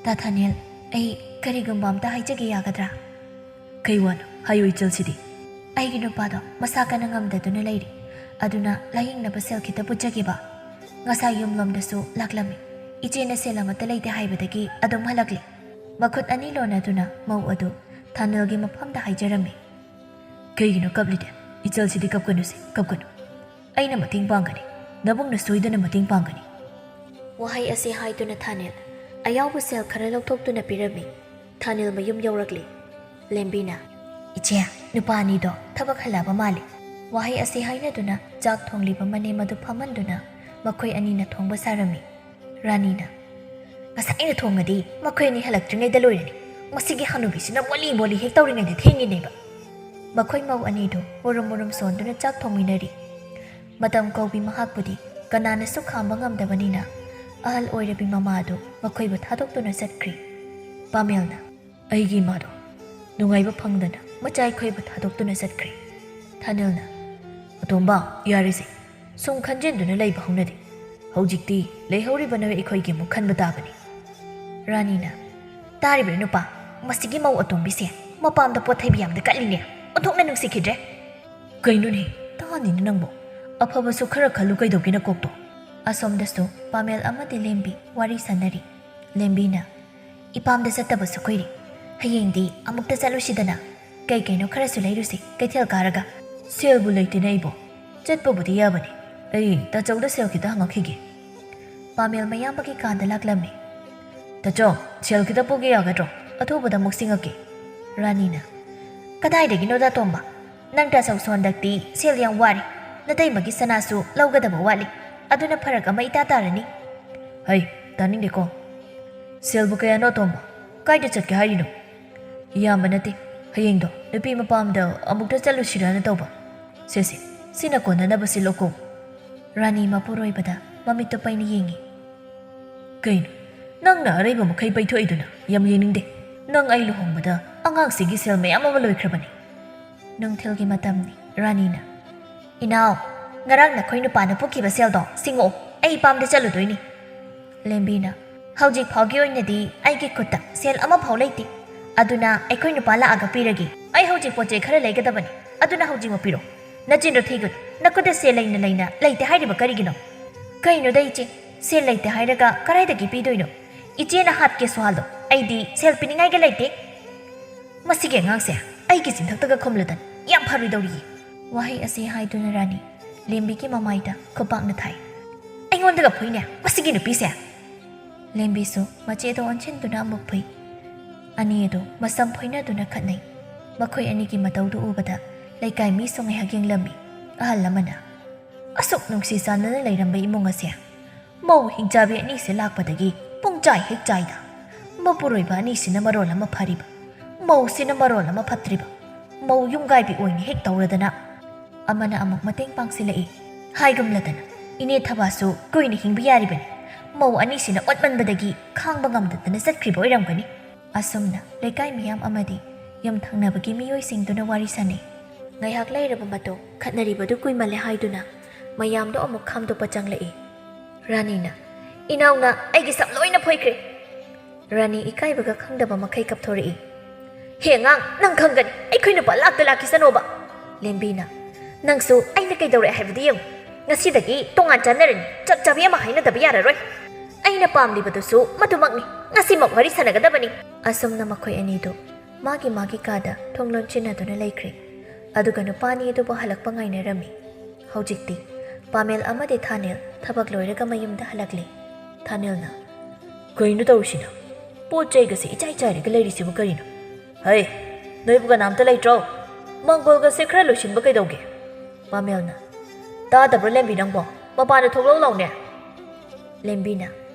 "ꯇꯥ ꯊꯥꯅꯤꯜ, ꯑꯩ ꯀꯔꯤꯒꯨꯝꯕ ꯑꯝꯇ ꯍꯥꯏꯖꯒꯦ ꯌꯥꯒꯗ꯭ꯔꯥ?" "ꯀꯩ ꯋꯥꯅꯣ? ꯍꯥꯏꯌꯨ ꯏꯆꯜꯁꯤꯗꯤ꯫" "ꯑꯩꯒꯤ ꯅꯨꯄꯥꯗꯣ ꯃꯁꯥ ꯀꯟꯅ ꯉꯝꯗꯗꯨꯅ ꯂꯩꯔꯤ꯫ ꯑꯗꯨꯅ ꯂꯥꯌꯦꯡꯅꯕ ꯁꯦꯜ ꯈꯤꯇ ꯄꯨꯖꯒꯦꯕ꯫ ꯉꯁꯥꯏ ꯌꯨꯝꯂꯣꯝꯗꯁꯨ ꯂꯥꯛꯂꯝꯃꯤ꯫ ꯏꯆꯦꯅ ꯁꯦꯜ ꯑꯃꯠꯇ ꯂꯩꯇꯦ ꯍꯥꯏꯕꯗꯒꯤ ꯑꯗꯨꯝ ꯍꯜꯂꯛꯂꯤ꯫" ꯃꯈꯨꯠ ꯑꯅꯤ ꯂꯣꯟꯅꯗꯨꯅ ꯃꯧ ꯑꯗꯨ ꯊꯥꯅꯤꯜꯒꯤ ꯃꯐꯝꯗ ꯍꯥꯏꯖꯔꯝꯃꯤ꯫ "ꯀꯩꯒꯤꯅꯣ ꯀꯞꯂꯤꯗꯤ? ꯏꯆꯜꯁꯤꯗꯤ ꯀꯞꯀꯅꯨꯁꯦ, ꯀꯞꯀꯅꯨ꯫ ꯑꯩꯅ ꯃꯇꯦꯡ ꯄꯥꯡꯒꯅꯤ꯫ ꯅꯕꯨꯡꯅ ꯁꯣꯏꯗꯅ ꯃꯇꯦꯡ ꯄꯥꯡꯒꯅꯤ꯫" ꯋꯥꯍꯩ ꯑꯁꯤ ꯍꯥꯏꯗꯨꯅ ꯊꯥꯅꯤꯜ ꯑꯌꯥꯎꯕ ꯁꯦꯜ ꯈꯔ ꯂꯧꯊꯣꯛꯇꯨꯅ ꯄꯤꯔꯝꯃꯤ꯫ ꯊꯥꯅꯤꯜ ꯃꯌꯨꯝ ꯌꯧꯔꯛꯂꯤ꯫ ꯂꯦꯝꯕꯤꯅ, "ꯏꯆꯦ, ꯅꯨꯄꯥ ꯑꯅꯤꯗꯣ ꯊꯕꯛ ꯍꯜꯂꯛꯑꯕ ꯃꯥꯜꯂꯤ꯫" ꯋꯥꯍꯩ ꯑꯁꯤ ꯍꯥꯏꯅꯗꯨꯅ ꯆꯥꯛ ꯊꯣꯡꯂꯤꯕ ꯃꯅꯦꯝ ꯑꯗꯨ ꯐꯝꯍꯟꯗꯨꯅ ꯃꯈꯣꯏ ꯑꯅꯤꯅ ꯊꯣꯡꯕ ꯁꯥꯔꯝꯃꯤ꯫ ꯔꯥꯅꯤꯅ, "ꯉꯁꯥꯏꯅ ꯊꯣꯡꯉꯗꯤ ꯃꯈꯣꯏ ꯑꯅꯤ ꯍꯜꯂꯛꯇ꯭ꯔꯤꯉꯩꯗ ꯂꯣꯏꯔꯅꯤ꯫ ꯃꯁꯤꯒꯤ ꯍꯅꯨꯕꯤꯁꯤꯅ ꯃꯣꯂꯤ ꯃꯣꯂꯤ ꯍꯦꯛ ꯇꯧꯔꯤꯉꯩꯗ ꯊꯦꯡꯉꯤꯅꯦꯕ꯫" ꯃꯈꯣꯏ ꯃꯧ ꯑꯅꯤꯗꯨ ꯃꯨꯔꯨꯝ ꯃꯨꯔꯨꯝ ꯁꯣꯟꯗꯨꯅ ꯆꯥꯛ ꯊꯣꯡꯃꯤꯟꯅꯔꯤ꯫ ꯃꯇꯝ ꯀꯧꯕꯤ ꯃꯍꯥꯛꯄꯨꯗꯤ ꯀꯅꯥꯅꯁꯨ ꯈꯥꯝꯕ ꯉꯝꯗꯕꯅꯤꯅ ꯑꯍꯜ ꯑꯣꯏꯔꯕꯤ ꯃꯃꯥ ꯑꯗꯨ ꯃꯈꯣꯏꯕꯨ ꯊꯥꯗꯣꯛꯇꯨꯅ ꯆꯠꯈ꯭ꯔꯤ꯫ ꯄꯥꯃꯦꯜꯅ, "ꯑꯩꯒꯤ ꯏꯃꯥꯗꯣ ꯅꯨꯡꯉꯥꯏꯕ ꯐꯪꯗꯅ ꯃꯆꯥ ꯑꯩꯈꯣꯏꯕꯨ ꯊꯥꯗꯣꯛꯇꯨꯅ ꯆꯠꯈ꯭ꯔꯦ꯫" ꯊꯥꯅꯤꯜꯅ, "ꯑꯇꯣꯝꯕ, ꯌꯥꯔꯦꯁꯦ꯫ ꯁꯨꯝ ꯈꯟꯖꯤꯟꯗꯨꯅ ꯂꯩꯕ ꯍꯧꯅꯗꯦ꯫ ꯍꯧꯖꯤꯛꯇꯤ ꯂꯩꯍꯧꯔꯤꯕ ꯅꯣꯏ ꯑꯩꯈꯣꯏꯒꯤ ꯑꯃꯨꯛ ꯈꯟꯕ ꯇꯥꯕꯅꯤ꯫" ꯔꯥꯅꯤꯅ, "ꯇꯥꯔꯤꯕ꯭ꯔꯥ ꯅꯨꯄꯥ? ꯃꯁꯤꯒꯤ ꯃꯧ ꯑꯇꯣꯝꯕꯤꯁꯦ ꯃꯄꯥꯝꯗ ꯄꯣꯠꯊꯩꯕꯤ ꯌꯥꯝꯅ ꯀꯠꯂꯤꯅꯦ꯫ ꯑꯣꯟꯊꯣꯛꯅ ꯅꯨꯡꯁꯤꯈꯤꯗ꯭ꯔꯦ꯫" "ꯀꯩꯅꯣꯅꯦ, ꯇꯥꯅꯤꯅ ꯅꯪꯕꯣ? ꯑꯐꯕꯁꯨ ꯈꯔ ꯈꯜꯂꯨ ꯀꯩꯗꯧꯒꯦ ꯅꯀꯣꯛꯇꯣ?" ꯑꯁꯣꯝꯗꯁꯨ ꯄꯥꯃꯦꯜ ꯑꯃꯗꯤ ꯂꯦꯝꯕꯤ ꯋꯥꯔꯤ ꯁꯥꯟꯅꯔꯤ꯫ ꯂꯦꯝꯕꯤꯅ, "ꯏꯄꯥꯝꯗ ꯆꯠꯇꯕꯁꯨ ꯀꯨꯏꯔꯦ꯫ ꯍꯌꯦꯡꯗꯤ ꯑꯃꯨꯛꯇ ꯆꯠꯂꯨꯁꯤꯗꯅ꯫ ꯀꯩ ꯀꯩꯅꯣ ꯈꯔꯁꯨ ꯂꯩꯔꯨꯁꯤ ꯀꯩꯊꯦꯜ ꯀꯥꯔꯒ꯫" "ꯁꯦꯜꯕꯨ ꯂꯩꯇꯦꯅꯦ ꯑꯩꯕꯣ꯫ ꯆꯠꯄꯕꯨꯗꯤ ꯌꯥꯕꯅꯤ꯫ ꯑꯩ ꯇꯥꯆꯧꯗ ꯁꯦꯜ ꯈꯤꯇ ꯍꯪꯉꯛꯈꯤꯒꯦ꯫" ꯄꯥꯃꯦꯜ ꯃꯌꯥꯝꯕꯒꯤ ꯀꯥꯗ ꯂꯥꯛꯂꯝꯃꯤ꯫ "ꯇꯥꯆꯧ, ꯁꯦꯜ ꯈꯤꯇ ꯄꯨꯒꯦ ꯌꯥꯒꯗ꯭ꯔꯣ? ꯑꯊꯨꯕꯗ ꯑꯃꯨꯛ ꯁꯤꯡꯉꯛꯀꯦ꯫" ꯔꯥꯅꯤꯅ, "ꯀꯗꯥꯏꯗꯒꯤꯅꯣꯗ ꯇꯣꯝꯕ? ꯅꯪ ꯇꯥꯆꯧꯁꯨ ꯍꯟꯗꯛꯇꯤ ꯁꯦꯜ ꯌꯥꯝ ꯋꯥꯔꯦ꯫ ꯅꯇꯩꯃꯒꯤ ꯁꯅꯥꯁꯨ ꯂꯧꯒꯗꯕ ꯋꯥꯠꯂꯤ꯫ ꯑꯗꯨꯅ ꯐꯔꯛ ꯑꯃ ꯏꯇꯥ ꯇꯥꯔꯅꯤ꯫" "ꯍꯩ, ꯇꯥꯅꯤꯡꯗꯦꯀꯣ꯫ ꯁꯦꯜꯕꯨ ꯀꯌꯥꯅꯣ ꯇꯣꯝꯕ?" "ꯀꯥꯏꯗ ꯆꯠꯀꯦ ꯍꯥꯏꯔꯤꯅꯣ?" "ꯏꯌꯥꯝꯕ ꯅꯠꯇꯦ, ꯍꯌꯦꯡꯗꯣ ꯅꯨꯄꯤ ꯃꯄꯥꯝꯗ ꯑꯃꯨꯛꯇ ꯆꯠꯂꯨꯁꯤꯔꯅ ꯇꯧꯕ꯫ ꯁꯦ ꯁꯦ, ꯁꯤꯅ ꯀꯣꯟꯅꯅꯕ ꯁꯤꯜꯂꯣꯀꯣ꯫" ꯔꯥꯅꯤ ꯃꯄꯨꯔꯣꯏꯕꯗ ꯃꯃꯤꯠꯇꯨ ꯄꯩꯅ ꯌꯦꯡꯉꯤ꯫ "ꯀꯩꯅꯣ, ꯅꯪꯅ ꯑꯔꯩꯕ ꯃꯈꯩ ꯄꯩꯊꯣꯛꯏꯗꯨꯅ? ꯌꯥꯝ ꯌꯦꯡꯅꯤꯡꯗꯦ꯫ ꯅꯪ ꯑꯩ ꯂꯨꯍꯣꯡꯕꯗ ꯑꯉꯥꯡꯁꯤꯒꯤ ꯁꯦꯜ ꯃꯌꯥꯝ ꯑꯃ ꯂꯣꯏꯈ꯭ꯔꯕꯅꯤ꯫" ꯅꯨꯡꯊꯤꯜꯒꯤ ꯃꯇꯝꯅꯤ꯫ ꯔꯥꯅꯤꯅ, "ꯏꯅꯥꯎ, ꯉꯔꯥꯡ ꯅꯈꯣꯏ ꯅꯨꯄꯥꯅ ꯄꯨꯈꯤꯕ ꯁꯦꯜꯗꯣ ꯁꯤꯡꯉꯛꯑꯣ, ꯑꯩ ꯄꯥꯝꯗ ꯆꯠꯂꯨꯗꯣꯏꯅꯤ꯫" ꯂꯦꯝꯕꯤꯅ, "ꯍꯧꯖꯤꯛ ꯐꯥꯎꯒꯤ ꯑꯣꯏꯅꯗꯤ ꯑꯩꯒꯤ ꯈꯨꯠꯇ ꯁꯦꯜ ꯑꯃꯐꯥꯎ ꯂꯩꯇꯦ꯫ ꯑꯗꯨꯅ ꯑꯩꯈꯣꯏ ꯅꯨꯄꯥ ꯂꯥꯛꯑꯒ ꯄꯤꯔꯒꯦ꯫ ꯑꯩ ꯍꯧꯖꯤꯛ ꯄꯣꯠ ꯆꯩ ꯈꯔ ꯂꯩꯒꯗꯕꯅꯤ, ꯑꯗꯨꯅ ꯍꯧꯖꯤꯛꯃꯛ ꯄꯤꯔꯣ꯫" "ꯅꯆꯤꯟꯗꯣ ꯊꯤꯒꯅꯨ꯫ ꯅꯈꯨꯠꯇ ꯁꯦꯜ ꯂꯩꯅ ꯂꯩꯅ ꯂꯩꯇꯦ ꯍꯥꯏꯔꯤꯕ ꯀꯔꯤꯒꯤꯅꯣ?" "ꯀꯩꯅꯣꯗ ꯏꯆꯦ, ꯁꯦꯜ ꯂꯩꯇꯦ ꯍꯥꯏꯔꯒ ꯀꯗꯥꯏꯗꯒꯤ ꯄꯤꯗꯣꯏꯅꯣ? ꯏꯆꯦꯅ ꯍꯥꯠꯀꯦꯁꯨ ꯍꯥꯠꯂꯣ, ꯑꯩꯗꯤ ꯁꯦꯜ ꯄꯤꯅꯤꯡꯉꯥꯏꯒ ꯂꯩꯇꯦ꯫" "ꯃꯁꯤꯒꯤ ꯑꯉꯥꯡꯁꯦ ꯑꯩꯒꯤ ꯆꯤꯟꯊꯛꯇꯒ ꯈꯨꯝꯂꯗꯅ ꯌꯥꯝ ꯐꯔꯣꯏꯗꯧꯔꯤꯌꯦ꯫" ꯋꯥꯍꯩ ꯑꯁꯤ ꯍꯥꯏꯗꯨꯅ ꯔꯥꯅꯤ ꯂꯦꯝꯕꯤꯒꯤ ꯃꯃꯥꯏꯗ ꯈꯨꯄꯥꯛꯅ ꯊꯥꯏ꯫ "ꯑꯩꯉꯣꯟꯗꯒ ꯐꯨꯏꯅꯦ ꯃꯁꯤꯒꯤ ꯅꯨꯄꯤꯁꯦ!" ꯂꯦꯝꯕꯤꯁꯨ ꯃꯆꯦꯗ ꯑꯣꯟꯁꯤꯟꯗꯨꯅ ꯑꯃꯨꯛ ꯐꯨꯏ꯫ ꯑꯅꯤ ꯑꯗꯨ ꯃꯁꯝ ꯐꯣꯏꯅꯗꯨꯅ ꯈꯠꯅꯩ꯫ ꯃꯈꯣꯏ ꯑꯅꯤꯒꯤ ꯃꯇꯧꯗꯨ ꯎꯕꯗ ꯂꯩꯀꯥꯏ ꯃꯤꯁꯨ ꯉꯥꯏꯍꯥꯛ ꯌꯦꯡꯂꯝꯃꯤ꯫ ꯑꯍꯜ ꯑꯃꯅ, "ꯑꯁꯨꯛ ꯅꯨꯡꯁꯤ ꯆꯥꯟꯅꯅ ꯂꯩꯔꯝꯕ ꯏꯃꯨꯡ ꯑꯁꯦ ꯃꯧ ꯍꯤꯡꯆꯥꯕꯤ ꯑꯅꯤꯁꯦ ꯂꯥꯛꯄꯗꯒꯤ ꯄꯨꯡꯆꯥꯏ ꯍꯦꯛ ꯆꯥꯏꯗ꯫ ꯃꯄꯨꯔꯣꯏꯕ ꯑꯅꯤꯁꯤꯅ ꯃꯔꯣꯜ ꯑꯃ ꯐꯔꯤꯕ, ꯃꯧꯁꯤꯅ ꯃꯔꯣꯜ ꯑꯃ ꯐꯠꯇ꯭ꯔꯤꯕ꯫ ꯃꯧ ꯌꯨꯝꯒꯥꯏꯕꯤ ꯑꯣꯏꯅ ꯍꯦꯛ ꯇꯧꯔꯗꯅ꯫" ꯑꯃꯅ ꯑꯃꯨꯛ ꯃꯇꯦꯡ ꯄꯥꯡꯁꯤꯜꯂꯛꯏ꯫ "ꯍꯥꯏꯒꯨꯝꯂꯗꯅ, ꯏꯅꯦ ꯊꯕꯥꯁꯨ ꯀꯨꯏꯅ ꯍꯤꯡꯕ ꯌꯥꯔꯤꯕꯅꯤ꯫ ꯃꯧ ꯑꯅꯤꯁꯤꯅ ꯑꯣꯠꯃꯟꯕꯗꯒꯤ ꯈꯥꯡꯕ ꯉꯝꯗꯗꯅ ꯆꯠꯈ꯭ꯔꯤꯕ ꯑꯣꯏꯔꯝꯒꯅꯤ꯫" ꯑꯁꯨꯝꯅ ꯂꯩꯀꯥꯏ ꯃꯤꯌꯥꯝ ꯑꯃꯗꯤ ꯌꯨꯝ ꯊꯪꯅꯕꯒꯤ ꯃꯤꯑꯣꯏꯁꯤꯡꯗꯨꯅ ꯋꯥꯔꯤ ꯁꯥꯅꯩ꯫ ꯉꯥꯏꯍꯥꯛ ꯂꯩꯔꯕ ꯃꯇꯨꯡ ꯈꯠꯅꯔꯤꯕꯗꯨ ꯀꯨꯏꯃꯜꯂꯦ ꯍꯥꯏꯗꯨꯅ ꯃꯌꯥꯝꯗꯣ ꯑꯃꯨꯛ ꯈꯥꯝꯗꯣꯛꯄ ꯆꯪꯂꯛꯏ꯫ ꯔꯥꯅꯤꯅ, "ꯏꯅꯥꯎꯅ ꯑꯩꯒꯤ ꯁꯝ ꯂꯣꯏꯅ ꯐꯣꯏꯈ꯭ꯔꯦ꯫" ꯔꯥꯅꯤ ꯏꯀꯥꯏꯕꯒ ꯈꯪꯗꯕ ꯃꯈꯩ ꯀꯞꯊꯣꯔꯛꯏ꯫ "ꯍꯦ ꯑꯉꯥꯡ, ꯅꯪ ꯈꯪꯒꯅꯤ, ꯑꯩꯈꯣꯏ ꯅꯨꯄꯥ ꯂꯥꯛꯇ ꯂꯥꯛꯈꯤꯁꯅꯣꯕ꯫" ꯂꯦꯝꯕꯤꯅ, "ꯅꯪꯁꯨ ꯑꯩꯅ ꯀꯩꯗꯧꯔꯦ ꯍꯥꯏꯕꯗꯨ ꯌꯦꯡꯉꯨ꯫ ꯉꯁꯤꯗꯒꯤ ꯇꯣꯉꯥꯟ ꯆꯥꯟꯅꯔꯅꯤ, ꯆꯞ ꯆꯥꯕꯤ ꯑꯃ ꯍꯥꯏꯅꯗꯕ ꯌꯥꯔꯔꯣꯏ꯫ ꯑꯩꯅ ꯄꯥꯝꯂꯤꯕꯗꯨꯁꯨ ꯃꯗꯨꯃꯛꯅꯤ, ꯉꯁꯤꯃꯛ ꯋꯥꯔꯤ ꯁꯥꯟꯅꯒꯗꯕꯅꯤ꯫" ꯑꯁꯨꯝꯅ ꯃꯈꯣꯏ ꯑꯅꯤꯗꯨ ꯃꯥꯒꯤ ꯃꯥꯒꯤ ꯀꯥꯗ ꯊꯣꯡ ꯂꯣꯟꯁꯤꯟꯅꯗꯨꯅ ꯂꯩꯈ꯭ꯔꯦ꯫ ꯑꯗꯨꯒ ꯅꯨꯄꯥ ꯑꯅꯤ ꯑꯗꯨꯕꯨ ꯍꯜꯂꯛꯄ ꯉꯥꯏꯅꯔꯝꯃꯤ꯫ ꯍꯧꯖꯤꯛꯇꯤ ꯄꯥꯃꯦꯜ ꯑꯃꯗꯤ ꯊꯥꯅꯦꯜ ꯊꯕꯛ ꯂꯣꯏꯔꯒ ꯃꯌꯨꯝꯗ ꯍꯜꯂꯛꯂꯦ꯫ ꯊꯥꯅꯦꯜꯅ, "ꯀꯩꯅꯣ ꯇꯧꯔꯤꯁꯤꯅ? ꯄꯣꯠ ꯆꯩꯒꯁꯦ ꯏꯆꯥꯏ ꯆꯥꯏꯔꯒ ꯂꯩꯔꯤꯁꯤꯕꯨ ꯀꯔꯤꯅꯣ? ꯍꯩ, ꯅꯣꯏꯕꯨ ꯀꯅꯥꯝꯇ ꯂꯩꯇ꯭ꯔꯣ? ꯃꯪꯒꯣꯜꯒꯁꯦ ꯈꯔ ꯂꯣꯏꯁꯤꯟꯕ ꯀꯩꯗꯧꯒꯦ?" ꯄꯥꯃꯦꯜꯅ, "ꯇꯥꯗꯕ꯭ꯔꯣ ꯂꯦꯝꯕꯤ ꯅꯪꯕꯣ? ꯃꯄꯥꯟꯗ ꯊꯣꯛꯂꯛꯎ ꯂꯥꯎꯅꯦ꯫" ꯂꯦꯝꯕꯤꯅ,